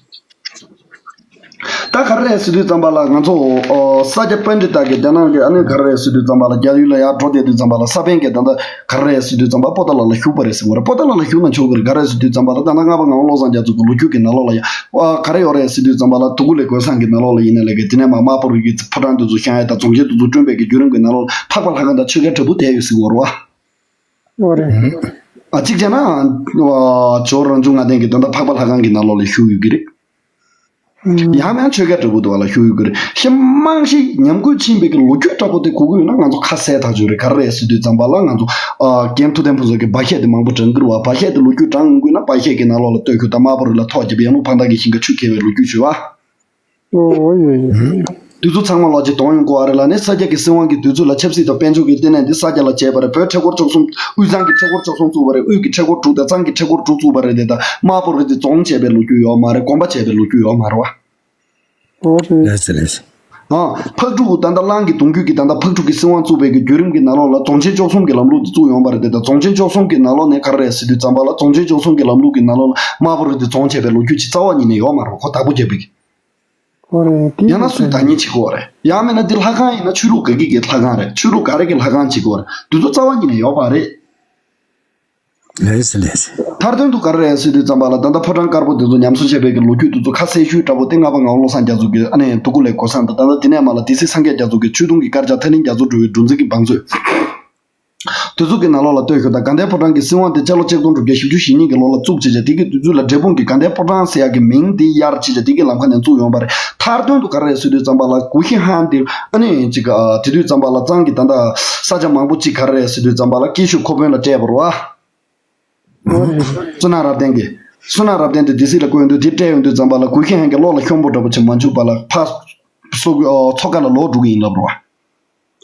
ད་ག་རེ་རེད་ཟེར་དུས་ཙམ་པ་ལ་ང་ཚོ་ཨོ་ས་སྐྱ་པཎྜི་ཏ་གི་རྒྱ་ནག་གི་ཨ་ནི་ག་རེ་རེད་ཟེར་དུས་ཙམ་པ་ལ་རྒྱ་ཡུལ་ལ་ཡར་འགྲོ་བསྡད་དུས་ཙམ་པ་ལ་ས་པཎ་གྱི་ད་ལྟ་ག་རེ་རེད་ཟེར་དུས་ཙམ་པ་པོ་ཏཱ་ལ་ལ་བཞུགས་པ་རེད་ཟེར་བ་རེད། པོ་ཏཱ་ལ་ལ་བཞུགས་ན་ཆོག་གི་རེད། ག་རེ་རེད་ཟེར་དུས་ཙམ་པ་ལ་ད་ལྟ་ལྔ་པ་ངག་དབང་བློ་བཟང་རྒྱ་མཚོ་གི་ལོ་རྒྱུས་ཀྱི་ནང་ལོགས་ལ་ཡང་ཨ་ག་རེ་ཡོད་རེད་ཟེར་དུས་ཙམ་པ་ལ་དུ་ཀུ་ལེ་གོས་བཟང་གི་ནང་ལོགས་ལ་ཡིན་ན་ལས་ཀའི་དེ་ནས་མ་དམར་པོ་རིགས་ཀྱི་ཕོ་བྲང་དེ་ཚོ་བཞེངས་ཡ་དང་རྫོང་ཆེན་དེ་ཚོ་བསྐྲུན་པའི་གི་བརྒྱུད་རིམ་གྱི་ནང་ལོགས་ལ་འཕགས་པ་ལྷ་ཁང་དང་ཆོས་རྒྱལ་བྲག་ཕུག་དེ་ཡོད་ཟེར་གི་ཡོད་རེད་བ། ཨོ་རེད། ཨ་གཅིག་བྱས་ན་ཇོ་བོ་རང་བྱུང་ལྔ་ལྡན་གྱི་ད་ལྟ་འཕགས་པ་ལྷ་ཁང་གི་ནང་ལོགས་ལ་བཞུགས་ཡོད་ཀྱི་རེད། ཡང་ན་ཆོས་རྒྱལ་བྲག་ཕུག་དུ་བ་ལ་བཞུགས་ཡོད་ཀྱི་རེད། ཤེས་རྨང་གཞི་ཉམས་རྒུད་ཕྱིན་པའི་གི་ལོ་རྒྱུས་འདྲ་པོ་དེ་གོ་གི་ཡོད་ན་ང་ཚོ་ཁ་གསལ་ཐག་ཆོད་རེད། ག་རེ་རེད་ཟེར་དུས་ཙམ་པ་ལ་ང་ཚོ་ཨ་རྒན་ཐུབ་བསྟན་ཕུན་ཚོགས་ཀྱི་སྦ་བཤད་དེ་མང་པོ་དྲངས་ཀྱི་རེད་བ། སྦ་བཤད་དེ་ལོ་རྒྱུས་དྲངས་ཡོང་དགོས་ན་སྦ་བཤད་ཀྱི་ནང་ལོགས་ལ་ལྟོས་ཤོག་ད་དམར་པོ་རི་ལ་ཐོག་བརྒྱབ་པའི་ཡང་ལུང་བར་ཐག་གི་ཞིང་ཁ་ཆུ་བརྒལ་བའི་ལོ་རྒྱུས་བྱོས་བ། ཨོ་ཡོད་ཡོད། དུས་ཚོད་ཚང་མ་ལོག་ཅིག་གཏོང་ཡོང་དགོས་བ་རེད་ལ་ནི་ས་སྐྱ་གི་སྲིད་དབང་གི་དུས་ཚོད་ལ་ཆབ་སྲིད་དང་དཔལ་འབྱོར་གྱི་ལྟེ་གནས་འདི་ས་སྐྱ་ལ་བྱས་པ་རེད། བོད་ཁྲི་སྐོར་བཅུ་གསུམ་དབུས་གཙང་གི་ཁྲི་སྐོར་བཅུ་གསུམ་བཙུགས་པ་རེད། དབུས་ཀྱི་ཁྲི་སྐོར་དྲུག་དང་གཙང་གི་ཁྲི་སྐོར་དྲུག་བཙུགས་པ་རེད་དེ། ད་དམར་པོ་རི་དེ་རྫོང་བྱས་པའི་ལོ་རྒྱུས་ཡོད་མ་རེད། དགོན་པ་བྱས་པའི་ལོ་རྒྱུས་ཡོད་མ་རེད་བ། ཨོ་རེད། ལགས་སེ་ལགས་སེ། ཨ་ཕག་ཕྲུག་ད་ལྟ་གླང་གི་གདུང་རྒྱུད་ཀྱི་ད་ལྟ་ཕག་ཕྲུག་གི་སྲིད་དབང་བཙུགས་པའི་གི་བརྒྱུད་རིམ་གྱི་ནང་ལོགས་ལ་རྫོང་ཆེན་བཅུ་གསུམ་གྱི་ལམ་ལུགས་དེ་བཙུགས་ཡོང་བ་རེད་དེ། ད་རྫོང་ཆེན་བཅུ་གསུམ་གྱི་ནང་ལོགས་ནས་ག་རེ་རེད་ཟེར་དུས་ཙམ་པ་ལ་རྫོང་ཆེན་བཅུ་གསུམ་གྱི་ལམ་ལུགས་ཀྱི་ནང་ལོགས་ལ་དམར་པོ་རི་དེ་རྫོང་བྱས་པའི་ལོ་རྒྱུས་ཅིག་རྩ་བ་ཉིད་ནས་ཡོད་མ་རེད། ཁོ་བདག་པོ་བརྒྱབ་པའི་གི། ཨོ་རེད། དེ་ཡང་ན་སུས་བདག་ཉིད་བྱེད་དགོས་རེད། ཡང་མིན་ན་འདི་ལྷ་ཁང་ཡིན་ན་ཆོས་ལུགས་ག་གི་གི་ལྷ་ཁང་རེད། ཆོས་ལུགས་ག་རེ་གི་ལྷ་ཁང་བྱེད་དགོས་རེད། འདི་ཚོ་རྩ་བ་ཉིད་ནས་ཡོད་པ་རེད། ལགས་སེ་ལགས་སེ། མཐར་དོན་དུ་ག་རེ་རེད་ཟེར་དུས་ཙམ་པ་ལ་ད་ལྟ་ཕོ་བྲང་དཀར་པོ་འདི་ཚོ་ཉམས་གསོ་བྱས་པའི་གི་ལོ་རྒྱུས་འདི་ཚོ་ཁ་གསལ་ཤོས་འདྲ་པོ་དེ་ལྔ་པ་ངག་དབང་བློ་བཟང་རྒྱ་མཚོ་གི་ཨ་ནི་དུ་ཀུ་ལེ་གོས་བཟང་དང་། ད་ལྟ་དེ་ནས་མར་ལ་སྡེ་སྲིད་སངས་རྒྱས་རྒྱ་མཚོ་གི་ཆོས་དུང་གི་དཀར་ཆག་ཐར་གླིང་རྒྱ་མཚོར་འགྲོ་བའི་འབྲུ་འཛིན་གྱི་བང་མཛོད། དེ་ཚོ་གི་ནང་ལོགས་ལ་ལྟོས་ཤོག་ད་དགའ་ལྡན་ཕོ་བྲང་གི་སྲིད་དབང་དེ་སྤྱི་ལོ་ཆིག་སྟོང་དྲུག་བརྒྱ་བཞི་བཅུ་ཞེ་གཉིས་ཀྱི་ལོ་ལ་བཙུགས་བྱས་བྱས། དེ་གི་དུས་ཚོད་ལ་འབྲས་སྤུངས་ཀྱི་དགའ་ལྡན་ཕོ་བྲང་ཟེར་ཡག་གི་མིང་དེ་གཡར་བྱས་བྱས་དེ་གི་ལམ་ཁ་ནས་བཙུགས་ཡོང་བ་རེད། མཐར་དོན་དུ་ག་རེ་རེད་ཟེར་དུས་ཙམ་པ་ལ་གུ་ཤྲི་ཧན་དེ་ཨ་ནི་ཅིག་ཨ་དེ་དུས་ཙམ་པ་ལ་གཙང་གི་ད་ལྟ་ས་ཆ་མང་པོ་ཅིག་ག་རེ་རེད་ཟེར་དུས་ཙམ་པ་ལ་སྐྱིད་ཤོད་ཁོ་དཔོན་ལ་སྤྲད་པ་རེད་བ། བསོད་ནམས་རབ་བརྟན་གྱིས། བསོད་ནམས་རབ་བརྟན་དེ་སྡེ་སྲིད་ལ་བསྐོས་ཡོང་དུས་དེ་སྤྲད་ཡོང་དུས་ཙམ་པ་ལ་གུ་ཤྲི་ཧན་གྱིས་བློ་ལ་ཤོང་པོ་འདྲ་པོ་ཅིག་མ་འཇུག་པ་ལ་ཕར་སོ་ཨ་མཚོ་ཁ་ལ་ལོག་འགྲོ་གི་ཡིན་ལབ་རེད་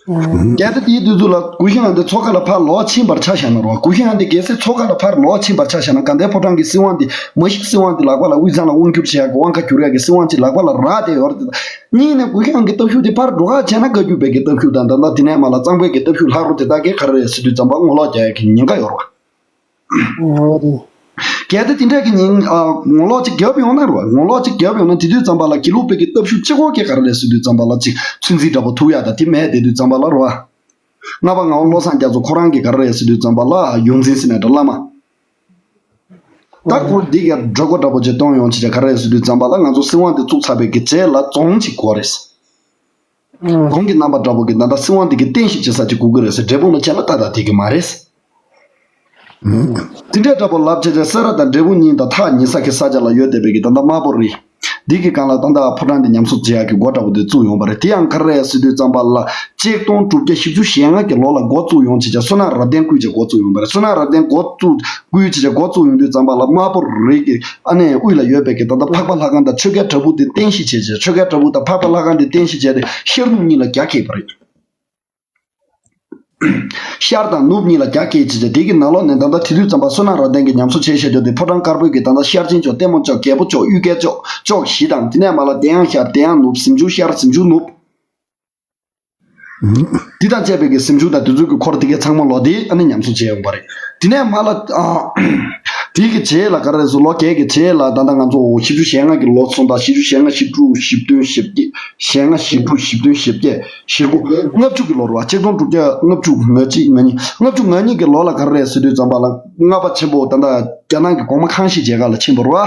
བ། གལ་ཏེ་དེའི་དུས་ཚོད་ལ་གུ་ཤྲི་ཧན་དེ་མཚོ་ཁ་ལ་ཕར་ལོག་ཕྱིན་པར་ཆ་བཞག་ན་རེད་བ། གུ་ཤྲི་ཧན་དེ་གལ་སྲིད་མཚོ་ཁ་ལ་ཕར་ལོག་ཕྱིན་པར་ཆ་བཞག་ན་དགའ་ལྡན་ཕོ་བྲང་གི་སྲིད་དབང་དེ་མ་གཞི་སྲིད་དབང་དེ་ལག་པ་ལ་དབུས་གཙང་ལ་དབང་བསྒྱུར་བྱེད་ཡག་གི་དབང་ཁ་བསྒྱུར་ཡག་གི་སྲིད་དབང་ཅིག་ལག་པ་ལ་རག་བསྡད་ཡོད་རེད་དེ། གཉིས་ནས་གུ་ཤྲི་ཧན་གྱི་སྟོབས་ཤུགས་དེ་ཕར་འགྲོ་ཁ་བྱས་ན་བཀའ་བརྒྱུད་པའི་གི་སྟོབས་ཤུགས་དང་ད་ལྟ་དེ་ནས་མར་ལ་གཙང་པའི་གི་སྟོབས་ཤུགས་ལྷག་རོ་དེ་དག་གིས་ག་རེ་རེད་ཟེར་དུས་ཙམ་པ་ངོ་ལོག་རྒྱག་ཡག་གི་ཉེན་ཁ་ཡོད་རེད་བ། ཨོ་རེད། གལ་ཏེ་དེ་འདྲ་གི་ཉིན་ཨ་ངོ་ལོག་ཅིག་བརྒྱབ་ཡོང་ན་རེད་བ། ངོ་ལོག་ཅིག་བརྒྱབ་ཡོང་ན་དེ་དུས་ཙམ་པ་ལ་དགེ་ལུགས་པའི་གི་སྟོབས་ཤུགས་གཅིག་པོ་གིས་ག་རེ་རེད་ཟེར་དུས་ཙམ་པ་ལ་ཅིག་ཚོད་འཛིན་འདྲ་པོ་ཐུབ་ཡག་དང་དེ་མེད་བསྡད་དུས་ཙམ་པ་ལ་རེད་བ། ལྔ་པ་ངག་དབང་བློ་བཟང་རྒྱ་མཚོ་ཁོ་རང་གིས་ག་རེ་རེད་ཟེར་དུས་ཙམ་པ་ལ་ཡོངས་འཛིན་ཟེར་ནས་འདྲ་བླ་མ། ད་ཁོ་འདི་ག་གྲོས་འགོ་འདྲ་པོ་ཅིག་གཏོང་ཡོང་ཅིག་ག་རེ་རེད་ཟེར་དུས་ཙམ་པ་ལ་ང་ཚོ་སྲིད་དབང་འདི་བཙུགས་ཚར་བའི་གི་རྗེས་ལ་རྫོང་ཅིག་དགོས་རེད། གོང་གི་རྣམ་པ་འདྲ་པོ་གི་ད་ལྟ་སྲིད་དབང་འདི་གི་རྟེན་གཞི་བྱེད་ས་ཅིག་དགོས་ཀྱི་རེད་ཟེར། འབྲས་སྤུངས་ལ་བྱས་ན་ཏག་ཏག་འགྲིག་གི་མ་རེད། དེ་འདྲའི་འདྲ་པོ་ལབ་བྱས་ཏེ་སེ་ར་དང་འབྲས་སྤུངས་གཉིས་དང་ཐག་ཉེ་ས་གི་ས་ཆ་ལ་ཡོད་བསྡད་པའི་གི་ད་ལྟ་དམར་པོ་རི་འདི་གི་སྒང་ལ་ད་ལྟ་ཕོ་བྲང་འདི་ཉམས་གསོ་བྱེད་ཡག་གི་འགོ་འདྲ་པོ་དེ་བཙུགས་ཡོང་བ་རེད། དེ་ཡང་ག་རེ་རེད་ཟེར་དུས་ཙམ་པ་ལ་ཆིག་སྟོང་དྲུག་བརྒྱ་བཞི་བཅུ་ཞེ་ལྔ་གི་ལོ་ལ་འགོ་བཙུགས་ཡོང་བྱས་བྱས་བསོད་ནམས་རབ་བརྟན་བསྐུལ་བྱས་འགོ་བཙུགས་ཡོང་བ་རེད། བསོད་ནམས་རབ་བརྟན་འགོ་བཙུགས་བསྐུལ་བྱས་བྱས་འགོ་བཙུགས་ཡོང་དུས་ཙམ་པ་ལ་དམར་པོ་རི་གི་ཨ་ནི་དབུས་ལ་ཡོད་པའི་གི་ད་ལྟ་འཕགས་པ་ལྷ་ཁང་དང་ཆོས་རྒྱལ་བྲག་ཕུག་དེ་རྟེན་གཞི་བྱས་བྱས་ཆོས་རྒྱལ་བྲག་ཕུག་དང་འཕགས་པ་ལྷ་ཁང་དེ་རྟེན་གཞི་བྱས་ཏེ་ཤར་ནུབ་གཉིས་ལ་རྒྱ་བསྐྱེད་པ་རེད། ཤར་དང་ནུབ་གཉིས་ལ་རྒྱ་བསྐྱེད་བྱས་བྱས་དེ་གི་ནང་ལོགས་ནས་ད་ལྟ་དེ་དུས་ཙམ་པ་བསོད་ནམས་རབ་བརྟན་གྱིས་ཉམས་གསོ་བྱས་བཞག་རྒྱུ་དེ་ཕོ་བྲང་དཀར་པོའི་གི་ད་ལྟ་ཤར་ཆེན་ཕྱོགས་ལྟད་མོ་ཕྱོགས་རྒྱལ་པོ་ཕྱོགས་གཡུལ་རྒྱལ་ཕྱོགས་ཕྱོགས་བཞི་དང་དེ་ནས་མར་ལ་བདེ་ཡངས་ཤར་བདེ་ཡངས་ནུབ་གཟིམ་ཆུང་ཤར་གཟིམ་ཆུང་ནུབ། འདི་དང་བཅས་པའི་གི་གཟིམ་ཆུང་དང་དེ་ཚོའི་གི་འཁོར་དེ་གའི་ཚང་མ་ལོ་དེ་ཨ་ནི་ཉམས་གསོ་བྱས་ཡོང་པ་རེད། དེ་ནས་མ་ལ་ཨ། དེའི་གི་རྗེས་ལ་ག་རེ་རེད་ཟེར་ལོ་བརྒྱད་ཀྱི་རྗེས་ལ་ད་ལྟ་ང་ཚོ་བཞི་བཅུ་ཞེ་ལྔ་གི་ལོ་སོང་དང་བཞི་བཅུ་ཞེ་ལྔ་བཞི་དྲུག་བཞི་བདུན་བཞི་བརྒྱད་ཞེ་ལྔ་བཞི་དྲུག་བཞི་བདུན་བཞི་བརྒྱད་བཞི་དགུ་ལྔ་བཅུ་གི་ལོ་རེད་བ། ཆིག་སྟོང་དྲུག་བརྒྱ་ལྔ་བཅུ་ང་གཅིག་ང་གཉིས་ལྔ་བཅུ་ང་གཉིས་ཀྱི་ལོ་ལ་ག་རེ་རེད་ཟེར་དུས་ཙམ་པ་ལ་སྔགས་པ་ཆེན་པོ་ད་ལྟ་རྒྱ་ནག་གི་གོང་མ་ཁང་ཤིས་མཇལ་ཁ་ལ་ཕྱིན་པ་རེད་བ།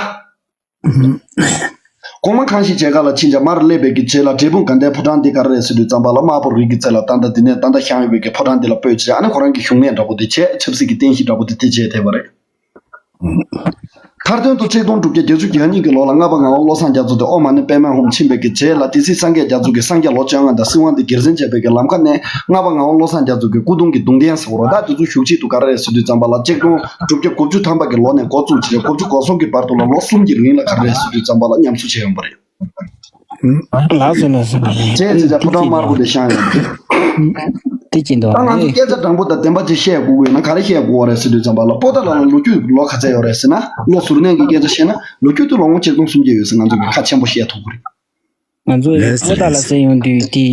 གོང་མ་ཁང་ཤིས་མཇལ་ཁ་ལ་ཕྱིན་ཙང་མར་སླེབས་པའི་གི་རྗེས་ལ་འབྲས་སྤུངས་དགའ་ལྡན་ཕོ་བྲང་འདི་ག་རེ་རེད་ཟེར་དུས་ཙམ་པ་ལ་དམར་པོ་རི་གི་རྩེ་ལ་ད་ལྟ་འདི་ནས་ད་ལྟ་བཞེངས་ཡོད་པའི་གི་ཕོ་བྲང་འདི་ལ་སྤོས་བྱས་ཨ་ནི་ཁོ་རང་གི་བཞུགས་གནས་འདྲ་པོ་འདི་བྱས་ཆབ་སྲིད་ཀྱི་རྟེན་གཞི་འདྲ་པོ་འདི་དེ་བྱས་བསྡད་པ་རེད། མཐར་དོན་དུ་ཆིག་སྟོང་དྲུག་བརྒྱ་བརྒྱད་ཅུ་གྱ་གཉིས་ཀྱི་ལོ་ལ་ལྔ་པ་ངག་དབང་བློ་བཟང་རྒྱ་མཚོ་དེ་ཨོཾ་མ་ཎི་པདྨེ་ཧཱུྃ་ཕྱིན་པའི་གི་རྗེས་ལ་དེ་སྲིད་སངས་རྒྱས་རྒྱ་མཚོ་གིས་སངས་རྒྱས་ལོ་བཅོ་ལྔ་དང་སྲིད་དབང་འདི་སྒེར་འཛིན་བྱས་པའི་གི་ལམ་ཁ་ནས་ལྔ་པ་ངག་དབང་བློ་བཟང་རྒྱ་མཚོ་གི་སྐུ་གདུང་གི་གདུང་རྟེན་ཟེར་བ་རེད། ད་དེ་ཚོ་བཞུགས་ཁྲི་དུ་ག་རེ་རེད་ཟེར་དུས་ཙམ་པ་ལ་ཆིག་སྟོང་དྲུག་བརྒྱ་དགུ་བཅུ་ཐམ་པ་གི་ལོ་ནས་འགོ་བཙུགས་བྱས་དགུ་བཅུ་གོ་གསུམ་གྱི་བར་དུ་ལ་ལོ་གསུམ་གྱི་རིང་ལ་ག་རེ་རེད་ཟེར་དུས་ཙམ་པ་ལ་ཉམས་གསོ་བྱས་ཡོང་པ་རེད། ལགས་སོ་ལགས་སོ། བྱས་ཙང་ཕོ་བྲང་དམར་པོ་དེ་བཞེངས་ཡོད་རེད། དེ་ཅི་འདུག་ད་ང་ཚོ་སྐད་ཆ་དྲང་པོ་དང་བདེན་པ་ཅིག་བཤད་དགོས་ཀྱི་ཡོད་ན་ག་རེ་བཤད་དགོས་པ་རེད་ཟེར་དུས་ཙམ་པ་ལ་པོ་ཏཱ་ལ་ལ་ལོ་རྒྱུས་ལོ་ག་ཚད་ཡོད་རེད་ཟེར་ན་ལོ་ཟུར་ནས་ཀྱི་སྐད་ཆ་བཤད་ན་ལོ་རྒྱུས་དེ་ལོ་ངོ་ཆིག་སྟོང་སུམ་བརྒྱ་ཡོད་ཟེར་ང་ཚོ་གི་ཁ་ཆེན་པོ་བཤད་ཐུབ་ཀྱི་རེད། ང་ཚོ་ལགས་སོ་པོ་ཏཱ་ལ་ལགས་སོ། ཟེར་ཡོང་དུས་དེ་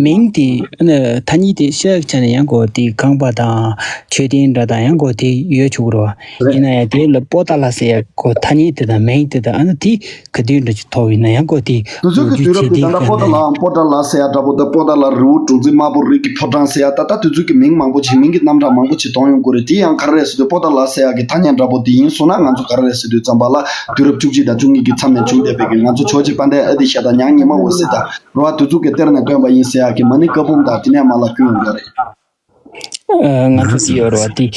མིང་དེ་ཨ་ནི་ཐ་སྙད་དེ་ཤེས་ཆ་ནས་ཡང་གོ་དེ་ཁང་པ་དང་མཆོད་རྟེན་འདྲ་དང་ཡང་གོ་དེ་ཡོད་ཆོག་གི་རེད་བ། རེད། ཡིན་ན་ཡང་དེ་ལ་པོ་ཏཱ་ལ་ཟེར་ཡ་གོ་ཐ་སྙད་དེ་དང་མིང་དེ་དང་ཨ་ནི་དེ་ག་དུས་འདྲ་ཅིག་ཐོབ་ཡིན་ན་ཡང་གོ་དེ་དུས་ཚོད་ཀྱི་དུས་རབས་དེ་ད་ལྟ་པོ་ཏཱ་ལའམ་པོ་ཏཱ་ལ་ཟེར་ཡ་འདྲ་པོ་དེ་པོ་ཏཱ་ལ་རི་བོ་གྲོང་ཚིག་དམར་པོ་རི་གི་ཕོ་བྲང་ཟེར་ཡ་ད་ལྟ་དུས་ཚོད་ཀྱི་མིང་མང་པོ་ཅིག་མིང་གི་རྣམ་གྲངས་མང་པོ་ཅིག་གཏོང་ཡོང་གི་རེད། དེ་ཡང་ག་རེ་རེད་ཟེར་དུས་པོ་ཏཱ་ལ་ཟེར་ཡ་གི་ཐ་སྙད་འདྲ་པོ་དེ་ཡིན་སོང་ན་ང་ཚོ་ག་རེ་རེད་ཟེར་དུས་ཙམ་པ་ལ་དུས་རབས་བཅུ་གཅིག་དང་བཅུ་གཉིས་ཀྱི་མཚམས་ནས་བྱུང་བསྡད་པའི་གི་ང་ཚོ་ཇོ་རྗེ་དཔལ་ལྡན་ཨ་ཏི་ཤ་དང་ཉང་ཉི་མ་འོད་ཟེར་དང་རོ་བ་དེ་ཚོ་གི་གཏེར་ནས་བཏོན་པ་ཡིན་ཟེར་ཡ་གི་མ་ཎི་བཀའ་འབུམ་དང་དེ་ནས་མར་ལ་བསྐྱོན་ཡོང་གི་རེད། ཨ། ང་ཚོ་ཅི་ཡོད་རེད་བ་དེ།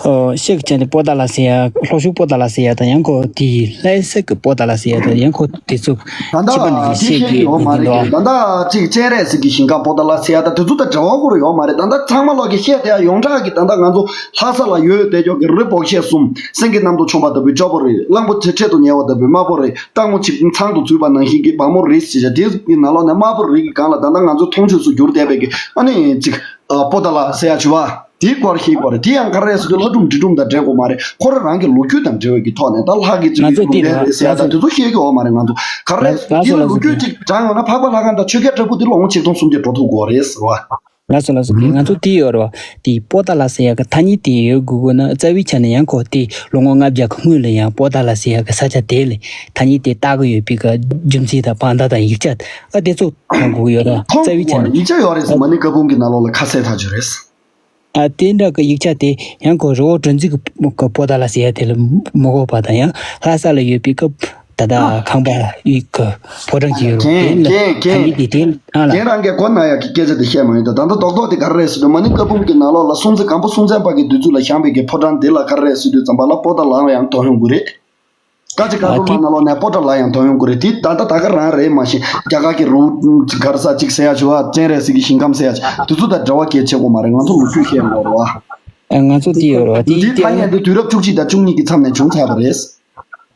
ཨོ། ཤེག་ཅན་དེ་པོ་ཏཱ་ལ་ཟེར་ཡ་ལྷོ་ཕྱོགས་པོ་ཏཱ་ལ་ཟེར་ཡ་དང་ཡང་ཁོ་དེ་ལྷ་ས་གི་པོ་ཏཱ་ལ་ཟེར་ཡ་དང་ཡང་ཁོ་དེ་ཚོ་ད་ལྟ་ཁྱི་པ་ནི་དེ་ཤེག་ཤེག་གི་ཡོད་མ་རེད་ཡིན་ཀྱང་ད་ལྟ་ཅིག་སྤྱན་རས་གཟིགས་ཀྱི་ཞིང་ཁམས་པོ་ཏཱ་ལ་ཟེར་ཡ་དང་དེ་ཚོ་དང་འབྲེལ་བ་ཁོ་རང་ཡོད་མ་རེད། ད་ལྟ་ཚང་མ་ལོག་གི་བཤད་དེ་ཡ་ཡོངས་གྲགས་ཀྱི་ད་ལྟ་ང་ཚོ་ལྷ་ས་ལ་ཡོད་དེ་ཅོག་གི་རི་སྦོག་ཤད་གསུམ་སེང་གེ་གནམ་རྡོ་མཆོངས་པ་ལྟ་བུའི་སྐྱོ་པོ་རེད། གླང་པོ་ཆེ་ཁྲེད་དུ་ཉལ་བ་ལྟ་བུའི་དམར་པོ་རེད། སྟག་མོ་ཆེ་ཚང་དུ་འཛུལ་བ་ནང་བཞིན་གྱི་བ་མོ་རི་ཟེར་བྱ་དེ་གི་ནང་ལོགས་ནས་དམར་པོ་རི་གི་སྒང་ལ་ད་ལྟ་ང་ཚོ་མཐོང་ཆོས་སུ་གྱུར་བསྡད་པའི་གི་ཨ་ནི་ཅིག་ཨ། པོ་ཏཱ་ལ་ཟེར་ཡ་བྱུ་བ། དེའི་སྐོར་ཤེས་དགོས་རེད། དེ་ཡང་ག་རེ་རེད་ཟེར་དུས་ལྷ་སྒྲུང་འབྲི་སྒྲུང་དང་འབྲེལ་དགོས་མ་རེད། ཁོ་རང་རང་གི་ལོ་རྒྱུས་དང་འབྲེལ་བའི་གི་ཐོག་ནས་ད་ལྷ་གི་ཅིག་ང་ཚོ་ལུང་བསྟན་རེད་ཟེར་ཡ་དང་དེ་ཚོ་ཤེས་ཀྱི་ཡོད་མ་རེད། ང་ཚོ་ག་རེ་རེད་ཟེར་དུས་ལོ་རྒྱུས་ཅིག་དྲངས་ཡོང་ན་འཕགས་པ་ལྷ་ཁང་དང་ཆོས་རྒྱལ་བྲག་ཕུག་དེ་ལོ་ངོ་ཆིག་སྟོང་སུམ་བརྒྱ་འགྲོ་ཐུབ་དགོས་རེད་ཟེར་བ། ལགས་སོ་ལགས་སོ། ང་ཚོ་དེ་ཡོད་རེད་བ། དེ་པོ་ཏཱ་ལ་ཟེར་ཡ་གི་ཐ་སྙད་དེ་ཡོད་དགོས་དགོས་ན་རྩ་བའི་ཆ་ནས་ཡང་ཁོ་དེ་ལོ་ངོ་ལྔ་བརྒྱ་གི་སྔོན་ལ་ཡང་པོ་ཏཱ་ལ་ཟེར་ཡ་གི་ས་ཆ་དེ་ལ་ཐ་སྙད་དེ་བཏགས་ཀྱི་ཡོད་པའི་གི་རྒྱུ་མཚན་དང་དཔང་རྟགས་དང་ཡིག་ཆ་ཨ་དེ་ཚོ་མཐོང་དགོས་ཡོད་རེད། མཐོང་རྩ་བའི་ཆ་དགོས་ནས། ཡིག་ཆ་ཡོད་རེད་ཟེར་མ་ཎི་བཀའ་འབུམ་གྱི་ནང་ལོགས་ལ་ཁ་གསལ་ཐག་ཆོད་རེད། ཨ་དེ་འདྲ་གི་ཡིག་ཆ་དེ་ཡང་ཁོ་རི་བོ་གྲོང་ཚིག་གི་པོ་ཏཱ་ལ་ཟེར་ཡ་དེ་ལ་མ་གོ་བ་དང་ཡང་ལྷ་ས་ལ་ཡོད་པའི་སྐབས་ད་ལྟ་ཁང་པ་ཡི་གི་ཕོ་བྲང་ཅིག་ཡོད་རེད། རྒན་དེ་ལ་རྒན་ཐ་སྙད་དེ་དེ་ཨ་ལ། རྒན་རང་གིས་གོ་ན་ཡག་གི་སྐད་ཆ་དེ་བཤད་མ་ཡིན་ད། ད་ལྟ་རྡོག་རྡོག་དེ་ག་རེ་རེད་ཟེར་དུས་མ་ཎི་བཀའ་འབུམ་གྱི་ནང་ལོགས་ལ་སྲོང་བཙན་སྒམ་པོ་སྲོང་བཙན་པ་གི་དུས་ཚོད་ལ་བཞེངས་པའི་གི་ཕོ་བྲང་དེ་ལ་ག་རེ་རེད་ཟེར་དུས་ཙམ་པ་ལ་པོ་ཏཱ་ལའང་ཡང་དོ་ཡོང་གི་རེད། ཀ་ཅི་ཀ་ཨ་ཀོ་དེ་མ་ནང་ལོགས་ནས་པོ་ཏཱ་ལ་ཡང་དོ་ཡོང་གི་རེད། དེ་ད་ལྟ་ད་ག་རང་རེད་མ་གཞི་རྒྱ་གར་གྱི་རུ་གར་ས་གཅིག་ཟེར་ཡ་བྱུ་བ་སྤྱན་རས་གཟིགས་ཀྱི་ཞིང་ཁམས་ཟེར་ཡ་དེ་ཚོ་དང་འབྲེལ་བ་གལ་ཆེ་གོ་མ་རེད། ང་ཚོ་ལོ་རྒྱུས་བཤད་དགོས་རེད་བ། ཨ་ང་ཚོ་དེ་ཡོད་རེད་བ། དེ་དེའི་ཐ་སྙད་དེ་དུས་རབས་བཅུ་གཅིག་དང་བཅུ་གཉིས་ཀྱི་མཚམས་ནས་བྱུང་ཚར་བ་རེད།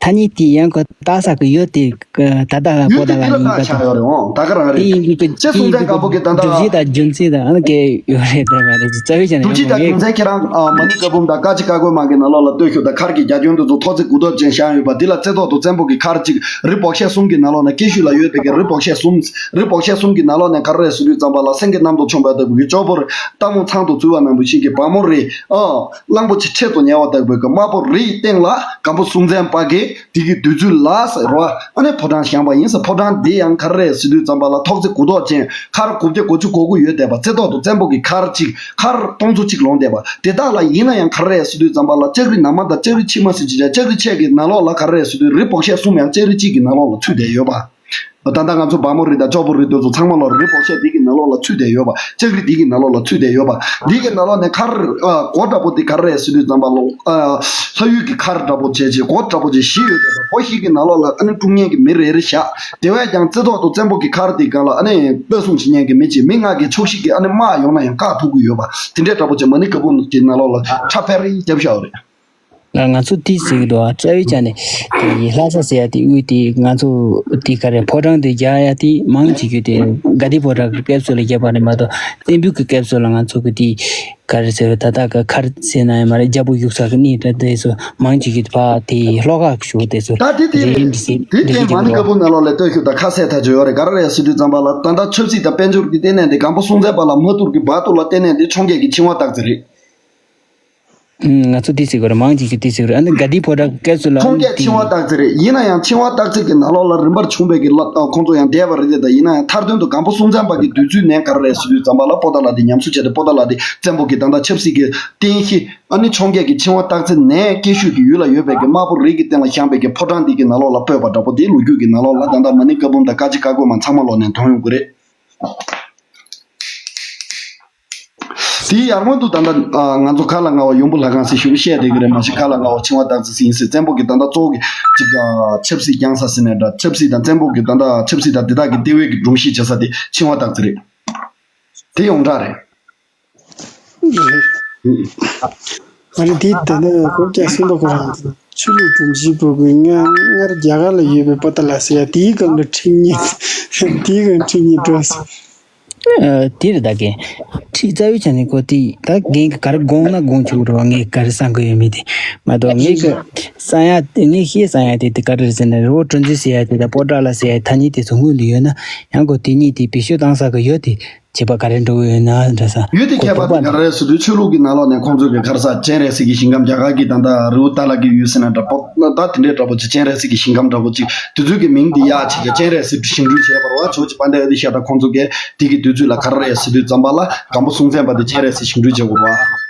ཐ་སྙད་དེ་ཡང་གོ་ད་ས་གི་ཡོད་དེ་ད་ལྟ་ཡོད་པོ་ཏཱ་ལ་ཡིན་པ་ཆགས་ཡོད་རེད་འོང་ད་ག་རང་རེད། དེ་ཡིན་པའི་ཅེས་སྲོང་བཙན་སྒམ་པོ་གི་ད་ལྟ་སྒྲུབ་བྱེད་དང་རྒྱུ་མཚན་དང་ཨ་ནི་གས་ཡོད་རེད་ད་ག་རེད་རྩ་བའི་ཆ་ནས་སྒྲུབ་བྱེད་དང་རྒྱུ་མཚན་ཁྱེད་རང་མ་ཎི་བཀའ་འབུམ་དང་ཀ་ཅི་ཀ་ཀོའི་མ་གི་ནང་ལོགས་ལ་ལྟོས་ཤོག་དང་མཁར་གྱི་རྒྱ་ཁྱོན་དེ་ཚོ་ཐོག་བརྩེགས་དགུ་ཐོག་ཅན་བཞེངས་ཡོད་པ་འདི་ལ་རྩེ་ཐོག་ཏུ་བཙན་པོ་གི་མཁར་གཅིག་རི་སྦོག་ཤད་གསུམ་གྱི་ནང་ལོགས་ནས་ཀེ་ཤུ་ལ་ཡོད་པའི་གི་རི་སྦོག་ཤད་གསུམ་རི་སྦོག་ཤད་གསུམ་གྱི་ནང་ལོགས་ནས་ག་རེ་རེད་ཟེར་དུས་ཙམ་པ་ལ་སེང་གེ་གནམ་རྡོ་མཆོངས་པ་ལྟ་བུ་གི་ཅོག་པོ་རི་སྟག་མོ་ཚང་དུ་འཛུལ་བ་ནང་བཞིན་གྱི་བ་མོ་རི་ཨ། གླང་པོ་ཆེ་ཁྲེད་དུ་ཉལ་བ་ལྟ་བུའི་གི་དམར་པོ་རི་ཡི་སྟེང་ལ་སྒམ་པོ་སྲོང་བཙན་པ་གིས་དེ་གི་དུས་ཚོད་ལ་ཟེར་བ་ཨ་ནི་ཕོ་བྲང་བཞེངས་པ་ཡིན་ཟེར། ཕོ་བྲང་འདི་ཡང་ག་རེ་རེད་ཟེར་དུས་ཙམ་པ་ལ་ཐོག་བརྩེགས་དགུ་ཐོག་ཅན་མཁར་དགུ་བརྒྱ་གོ་དགུ་ཡོད་བསྡད་པ་རྩེ་ཐོག་ཏུ་བཙན་པོ་གི་མཁར་གཅིག་མཁར་སྟོང་ཚོ་གཅིག་ལོངས་བསྡད་པ་དེ་དག་ལ་ཡིན་ན་ཡང་ག་རེ་རེད་ཟེར་དུས་ཙམ་པ་ལ་ལྕགས་རི་ནང་མ་དང་ལྕགས་རི་ཕྱི་མ་ཟེར་གྱི་ལྕགས་རི་ཕྱེད་ཀྱི་ནང་ལོགས་ལ་ག་རེ་རེད་ཟེར་དུས་རི་སྦོག་ཤད་གསུམ་ཡང་ལྕགས་རི་གཅིག་གི་ནང་ལོགས་ལ་ཚུད་བསྡད་ཡོད་པ། ད་ལྟ་ང་ཚོ་བ་མོ་རི་དང་ཅོག་པོ་རི་དེ་ཚོ་ཚང་མ་ལོ་རི་སྦོག་ཤད་འདི་གི་ནང་ལོགས་ལ་ཚུད་བསྡད་ཡོད་པ། ལྕགས་རི་འདི་གི་ནང་ལོགས་ལ་ཚུད་བསྡད་ཡོད་པ། འདི་གི་ནང་ལོགས་ནས་མཁར་སྒོ་འདྲ་པོ་འདི་ག་རེ་རེད་ཟེར་དུས་ཙམ་པ་ལ་ལྷ་ཡུལ་གྱི་མཁར་འདྲ་པོ་བྱས་བྱས་སྒོ་འདྲ་པོ་བྱས་བཞི་ཡོད་པ། སྒོ་བཞི་གི་ནང་ལོགས་ལ་ཨ་ནི་དཀྲུག་མཁན་གྱི་མི་རེ་རེ་བཞག་དེ་བས་ཀྱང་རྩེ་ཐོག་ཏུ་བཙན་པོ་གི་མཁར་འདི་སྒང་ལ་ཨ་ནི་སྤོས་སྲུང་བྱེད་མཁན་གྱི་མི་གཅིག་མི་ལྔ་གིས་ཕྱོགས་བཞི་གི་ཨ་ནི་དམག་ཡོང་ན་ཡང་བཀག་ཐུབ་ཀྱི་ཡོད་པ། དེ་འདྲའི་འདྲ་པོ་བྱས་མ་ཎི་བཀའ་འབུམ་གྱི་ནང་ལོགས་ལ་ཁྲ་ཕེར་རེ་བརྒྱབ་བཞག་ཡོད་རེད། ང་ང་ཚོ་དེ་ཟེར་གི་འདུག་ཨ། རྩ་བའི་ཆ་ནས་དེ་ལྷ་ས་ཟེར་ཡ་དེ་དབུས་དེ་ང་ཚོ་དེ་ག་རེ་ཕོ་བྲང་དེ་རྒྱག་ཡ་དེ་མང་ཆེ་རྒྱུ་དེ་དགའ་ལྡན་ཕོ་བྲང་གི་སྐབས་སུ་ལ་རྒྱབ་པ་རེད་མ་གཏོགས་བཙན་པོའི་གི་སྐབས་སུ་ལ་ང་ཚོ་གི་དེ་ག་རེ་ཟེར་བ་ད་ལྟ་གི་མཁར་ཟེར་ན་ཡང་མ་རེད། རྒྱལ་པོ་བཞུགས་ས་གི་གནས་དེ་ཚོ་མང་ཆེ་རྒྱུ་དེ་ཕ་དེ་ལྷོ་ཁ་གི་ཞོ་དེ་ཚོ་ད་དེ་དེ་རེད་རེད་འདི་ཟེར་དེ་འདི་དེ་ཟེར་གི་མ་ནི་འདུག་ཀ་པོ་ནང་ལོགས་ལ་ལྟོས་ཤུགས་དང་ཁ་གསལ་ཐག་ཆོད་ཡོད་རེད། ག་རེ་རེད་ཟེར་དུས་ཙམ་པ་ལ་ད་ལྟ་ཆབ་སྲིད་དང་དཔལ་འབྱོར་གི་ལྟེ་གནས་དེ་སྒམ་པོ་སྲོང་བཙན་པ་ལ་མ་ཐུར་གི་བར་དུ་ལ་ལྟེ་གནས་དེ་འཕྱོངས་རྒྱས་ཀྱི་ཆིང་ཝ་སྟག་རྩེ་རེད། ང་ཚོ་འདི་ཟེར་དགོས་རེད། མང་ཆེ་ཆེ་འདི་ཟེར་དགོས་རེད། ཨ་ནི་དགའ་ལྡན་ཕོ་བྲང་གི་སྐབས་སུ་ལ་ཨ་ཁྲོམ་ནི་སྐད་ཆིང་ཝ་སྟག་རྩེ་རེད། ཡིན་ན་ཡང་ཆིང་ཝ་སྟག་རྩེ་གི་ནང་ལོགས་ལ་རིམ་པར་བྱུང་བའི་གི་ལ་ཁོང་ཚོ་ཡང་འདས་པ་རེད་དེ། ད་ཡིན་ན་ཡང་མཐར་དོན་དུ་སྒམ་པོ་སྲོང་བཙན་པ་གི་དུས་ཚོད་ནས་ག་རེ་རེད་ཟེར་དུས་ཙམ་པ་ལ་པོ་ཏཱ་ལ་དེ་ཉམས་གསོ་བྱས་ཏེ། པོ་ཏཱ་ལ་དེ་བཙན་པོ་གི་ད་ལྟ་ཆབ་སྲིད་ཀྱི་རྟེན་གཞི་ཨ་ནི་འཕྱོངས་རྒྱས་ཀྱི་ཆིང་ཝ་སྟག་རྩེ་ནས་སྐྱེ་ཤོད་ཀྱི་ཡུལ་ལ་ཡོད་པའི་གི་དམར་པོ་རིགས་ཀྱི་སྟེང་ལ་བཞེངས་པའི་གི་ཕོ་བྲང་འདི་གི་ནང་ལོགས་ལ་སྤོས་པ་འདྲ་པོ་དེ་ལོ་རྒྱུས་ཀྱི་ནང་ལོགས་ལ་ད་ལྟ་མ་ཎི་བཀའ་འབུམ་དང་བཀའ་སྤྱི་བཀའ་བསྒོ་མ་ཚང་མ་ལོག་ནས་མཐོང་ཡོང་གི་རེད། དེའི་ཡར་སྔོན་དུ་ད་ལྟ་ང་ཚོ་ཁ་ལ་ང་བ་ཡོང་བུ་ལྷ་ཁང་ཟེར་ཞུ་བཤད་བསྡད་ཀྱི་རེད། མ་གཞི་ཁ་ལ་ང་བ་ཆིང་ཝ་སྟག་རྩེ་ཟེར་ཡིན་ཟེར། བཙན་པོ་གི་ད་ལྟ་གཙོ་བོ་གི་ཅིག་ཆབ་སྲིད་བསྐྱངས་ས་ཟེར་ནས་འདྲ། ཆབ་སྲིད་དང་བཙན་པོ་གི་ད་ལྟ་ཆབ་སྲིད་དང་དེ་དག་གི་ལྟེ་བའི་གི་སྒྲོམ་གཞི་བྱེད་ས་དེ་ཆིང་ཝ་སྟག་རྩེ་རེད། དེ་ཡོངས་གྲགས་རེད། ཨ་ནི་དེ་ད་ལྟ་སྐོར་རྒྱག་སེམས་པ་ཁོ་རང་དེ་ཆོས་ལུགས་སྒྲོམ་གཞིའི་སྦུག་གི་སྔ་སྔར་རྒྱ་གར་ལ་ཡོད་པའི་པོ་ཏཱ་ལ་ཟེར་ཡ་དེའི་སྒང་གི་ཁྲིད་ཉེས་དེའི་སྒང་ཁྲིད་ཉེས་འགྲོ་སོང་། ཨ། དེ་རེད་ད་གན། ཁྲིད་རྩ་བའི་ཆ་ནས་ཁོ་དེ་ད་རྒན་གྱི་ག་རེ་དགོངས་ན་དགོངས་ཆོག་རོགས། ངས་ག་རེ་བསམ་གི་ཡོད་མེད་དེ་མ་གཏོགས། ངས་གི་བསམ་ཡ་དེ། ངས་ཤེས་བསམ་ཡ་དེ་དེ་ག་རེ་རེད་ཟེར་ན། རི་བོ་གྲུ་འཛིན་ཟེར་ཡ་དེ་དང་པོ་ཏཱ་ལ་ཟེར་ཡ་ཐ་སྙད་དེ་ཚོ་སྔོན་ལ་ཡོད་ན་ཡང་ཁོ་དེ་གཉིས་དེ་བེད་སྤྱོད་བཏང་ས་གི་ཡོད་དེ། བྱེད་པ་ག་རེ་འགྲོ་གི་ཡོད་ན་འདྲ་ས། ཡུལ་དེ་ཁྱད་པར་དེ་ག་རེ་རེད་ཟེར་དུས་ཆོས་ལུགས་ཀྱི་ནང་ལོགས་ནས་ཁོང་ཚོས་གི་ག་རེ་ཟ། སྤྱན་རས་གཟིགས་ཀྱི་ཞིང་ཁམས། རྒྱ་གར་གྱི་ད་ལྟ་རི་བོ་ཏཱ་ལ་གི་ཡུལ་ཟེར་ན་འདྲ་པོ། ད་དེ་འདྲའི་འདྲ་པོ་ཅིག་སྤྱན་རས་གཟིགས་ཀྱི་ཞིང་ཁམས་འདྲ་པོ་ཅིག་དེ་ཚོའི་གི་མིང་འདི་ཡག་བྱེད་ཀྱི་སྤྱན་རས་གཟིགས་བཞེངས་སྐྲུན་བྱས་པ་རེད་བ། ཇོ་བོ་རྗེ་དཔལ་ལྡན་ཨ་ཏི་ཤ་དང་ཁོང་ཚོ་གིས་དེ་གི་དུས་ཚོད་ལ་ག་རེ་རེད་ཟེར་དུས་ཙམ་པ་ལ་སྒམ་པོ་སྲོང་བཙན་པ་དེ་སྤྱན་རས་གཟིགས་བཞེངས་སྐྲུན་བྱས་པ་རེད་བ།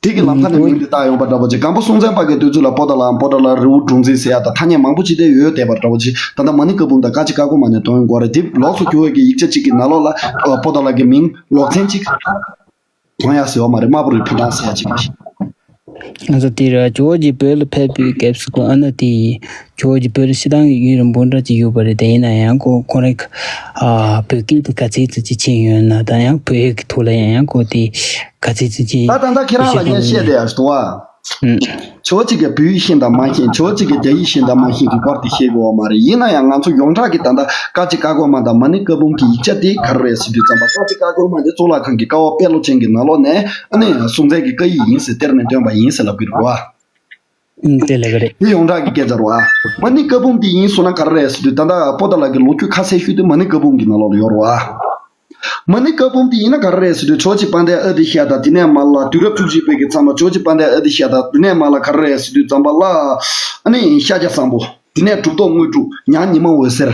དེ་གི་ལམ་ཁ་ནས་མིང་འདི་བཏགས་ཡོང་པ་འདྲ་པོ་ཅིག་སྒམ་པོ་སྲོང་བཙན་པ་གི་དུས་ཚོད་ལ་པོ་ཏཱ་ལའམ་པོ་ཏཱ་ལ་རི་བོ་གྲུ་འཛིན་ཟེར་ཡ་དང་ཐ་སྙད་མང་པོ་ཅིག་དེ་ཡོད་བསྡད་པ་འདྲ་པོ་ཅིག་ད་ལྟ་མ་ཎི་བཀའ་འབུམ་དང་བཀའ་སྤྱི་བཀའ་བསྒོ་མ་ནས་མཐོང་ཡོང་གི་རེད། དེ་ལོགས་སུ་གྱུར་བའི་གི་ཡིག་ཆ་ཅིག་གི་ནང་ལོགས་ལ་པོ་ཏཱ་ལ་གི་མིང་ལོག་ཚན་ཅིག་མཐོང་ཡ་ཟེར་བ་མ་རེད། དམར་པོ་རི་ཕོ་བྲང་ཟེར་ཡ་ཅིག་ང་ཚོ་དེ་ར་ཇོ་བོ་རྗེ་བོད་ལ་ཕེབས་པའི་སྐབས་སུ་ཁོ་ཨ་ན་དེ་ཇོ་བོ་རྗེ་བོད་ལ་སྤྱིར་བཏང་ཡུན་རིང་པོ་འདྲ་ཅིག་ཡོད་པ་རེད། དེ་ཡིན་ན་ཡང་ཁོ་ཁོ་རང་གི་ཨ་བོད་སྐད་དེ་ག་ཚད་ཙམ་ཅིག་ཕྱིན་ཡོད་ན་དང་ཡང་བོད་ཡིག་གི་ཐོག་ལ་ཡང་ཡང་ཁོ་དེ་ག་ཚད་ཙམ་ཅིག་ད་ད་ད་ཁྱེད་རང་ལ་ངས་བཤད་བསྡད་ཡ་ཞུ་བ། ཨུམ། ཇོ་བོ་རྗེ་གིས་བོད་ཡིག་ཤེས་དང་མ་ཤེས། ཇོ་བོ་རྗེ་གིས་རྒྱ་ཡིག་ཤེས་དང་མ་ཤེས་ཀྱི་སྐོར་དེ་བཤད་དགོས་པ་མ་རེད། ཡིན་ན་ཡང་ང་ཚོ་ཡོངས་གྲགས་ཀྱི་ད་ལྟ་བཀའ་སྤྱི་བཀའ་བསྒོ་མ་དང་མ་ཎི་བཀའ་འབུམ་གྱི་ཡིག་ཆ་དེ་ག་རེ་རེད་ཟེར་དུས་ཙམ་པ། བཀའ་སྤྱི་བཀའ་བསྒོ་མ་དེ་གཙུག་ལག་ཁང་གི་ཀ་བ་དཔལ་ལོ་ཅན་གྱི་ནང་ལོགས་ནས་ཨ་ནི་སྲོང་བཙན་གྱི་བཀའ་ཡིག་ཡིན་ཟེར་གཏེར་ནས་བཏོན་པ་ཡིན་ཟེར་ལབ་ཀྱི་རེད་བ། ཨུམ། དེ་ལས་ཀ་རེད། དེ་ཡོངས་གྲགས་ཀྱི་སྐད་ཆ་རེད་བ། མ་ཎི་བཀའ་འབུམ་དེ་ཡིན་སོང་ན་ག་རེ་རེད་ཟེར་དུས་ད་ལྟ་པོ་ཏཱ་ལ་གི་ལོ་རྒྱུས་ཁ་གསལ་ཤོས་དེ་མ་ཎི་བཀའ་འབུམ་གྱི་ནང་ལོགས་ལ་ཡོད་རེད་བ། མ་ཎི་བཀའ་འབུམ་དེ་ཡིན་ན་ག་རེ་རེད་ཟེར་དུས་ཇོ་བོ་རྗེ་དཔལ་ལྡན་ཨ་ཏི་ཤ་དང་དེ་ནས་མར་ལ་དུས་རབས་བཅུ་གཅིག་པའི་གི་མཚམས་ལ་ཇོ་བོ་རྗེ་དཔལ་ལྡན་ཨ་ཏི་ཤ་དང་དེ་ནས་མར་ལ་ག་རེ་རེད་ཟེར་དུས་ཙམ་པ་ལ་ཨ་ནི་ཤཱཀྱ་བཟང་པོ། དེ་ནས་གྲུབ་ཐོབ་དངོས་གྲུབ། ཉང་ཉི་མ་འོད་ཟེར།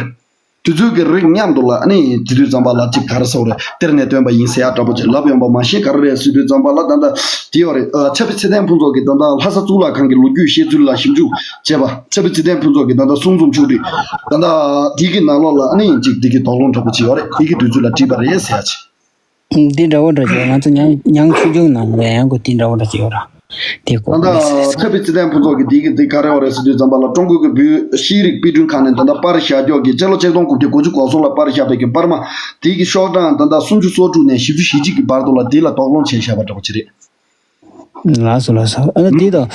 དེ་ཚོའི་གི་རིགས་མཉམ་དུ་ལ་ཨ་ནི་དེ་དུས་ཙམ་པ་ལ་ཅིག་ག་རེ་ཟེར་དགོས་རེད། གཏེར་ནས་བཏོན་པ་ཡིན་ཟེར་ཡ་འདྲ་པོ་ཅིག་ལབ་ཡོང་པ་མ་ཤེས། ག་རེ་རེད་ཟེར་དུས་ཙམ་པ་ལ་ད་ལྟ་དེ་ཡོད་རེད། ཨ། ཆབ་མཆོག་ཚེ་བརྟན་ཕུན་ཚོགས་ཀྱིས་ད་ལྟ་ལྷ་ས་གཙུག་ལག་ཁང་གི་ལོ་རྒྱུས་བཤད་ཚུལ་ལ་ཞིབ་འཇུག་བྱས་པ། ཆབ་མཆོག་ཚེ་བརྟན་ཕུན་ཚོགས་ཀྱིས་ད་ལྟ་གསུང་རྩོམ་ཆུང་འདྲི། ད་ལྟ་དེ་གི་ནང་ལོགས་ལ་ཨ་ནི་ཅིག་དེ་གི་དོགས་སློང་འདྲ་པོ་ཅིག་ཡོད་རེད། དེ་གི་དུས་ཚོད་ལ་བྲིས་པ་རེད་ཟེར་ཡ་ཅིག་འདི་འདྲ་བོ་འདྲ་ཅིག་ང་ཚོ་ཉང་ཉང་ཆོས་འབྱུང་ནང་ལ་ཡང་གོ་དེ་འདྲ་བོ་འདྲ་ཅིག་ཡོད་ར། དེ་གོ་ད་ལྟ་ཆབ་མཆོག་ཚེ་བརྟན་ཕུན་ཚོགས་ཀྱིས་དེ་གི་དེ་ག་རེ་བ་རེད་ཟེར་དུས་ཙམ་པ་ལ་ཀྲུང་གོ་གི་བོད་ཤེས་རིག་དཔེ་སྐྲུན་ཁང་ནས་ད་ལྟ་པར་བཞག་རྒྱུ་གི་སྤྱི་ལོ་ཆིག་སྟོང་དགུ་བརྒྱ་དགུ་བཅུ་གོ་གསུམ་ལ་པར་བཞག་པའི་གི་པར་མ་དེ་གི་ཤོག་གྲངས་ད་ལྟ་སུམ་ཅུ་སོ་དྲུག་ནས་བཞི་བཅུ་ཞེ་གཅིག་གི་བར་དུ་ལ་དེ་ལ་དོགས་སློང་བྱས་བཞག་པ་འདྲ་པོ་ཅིག་རེད། ལགས་སོ་ལགས་སོ། ཨ་ནི་དེ་དང་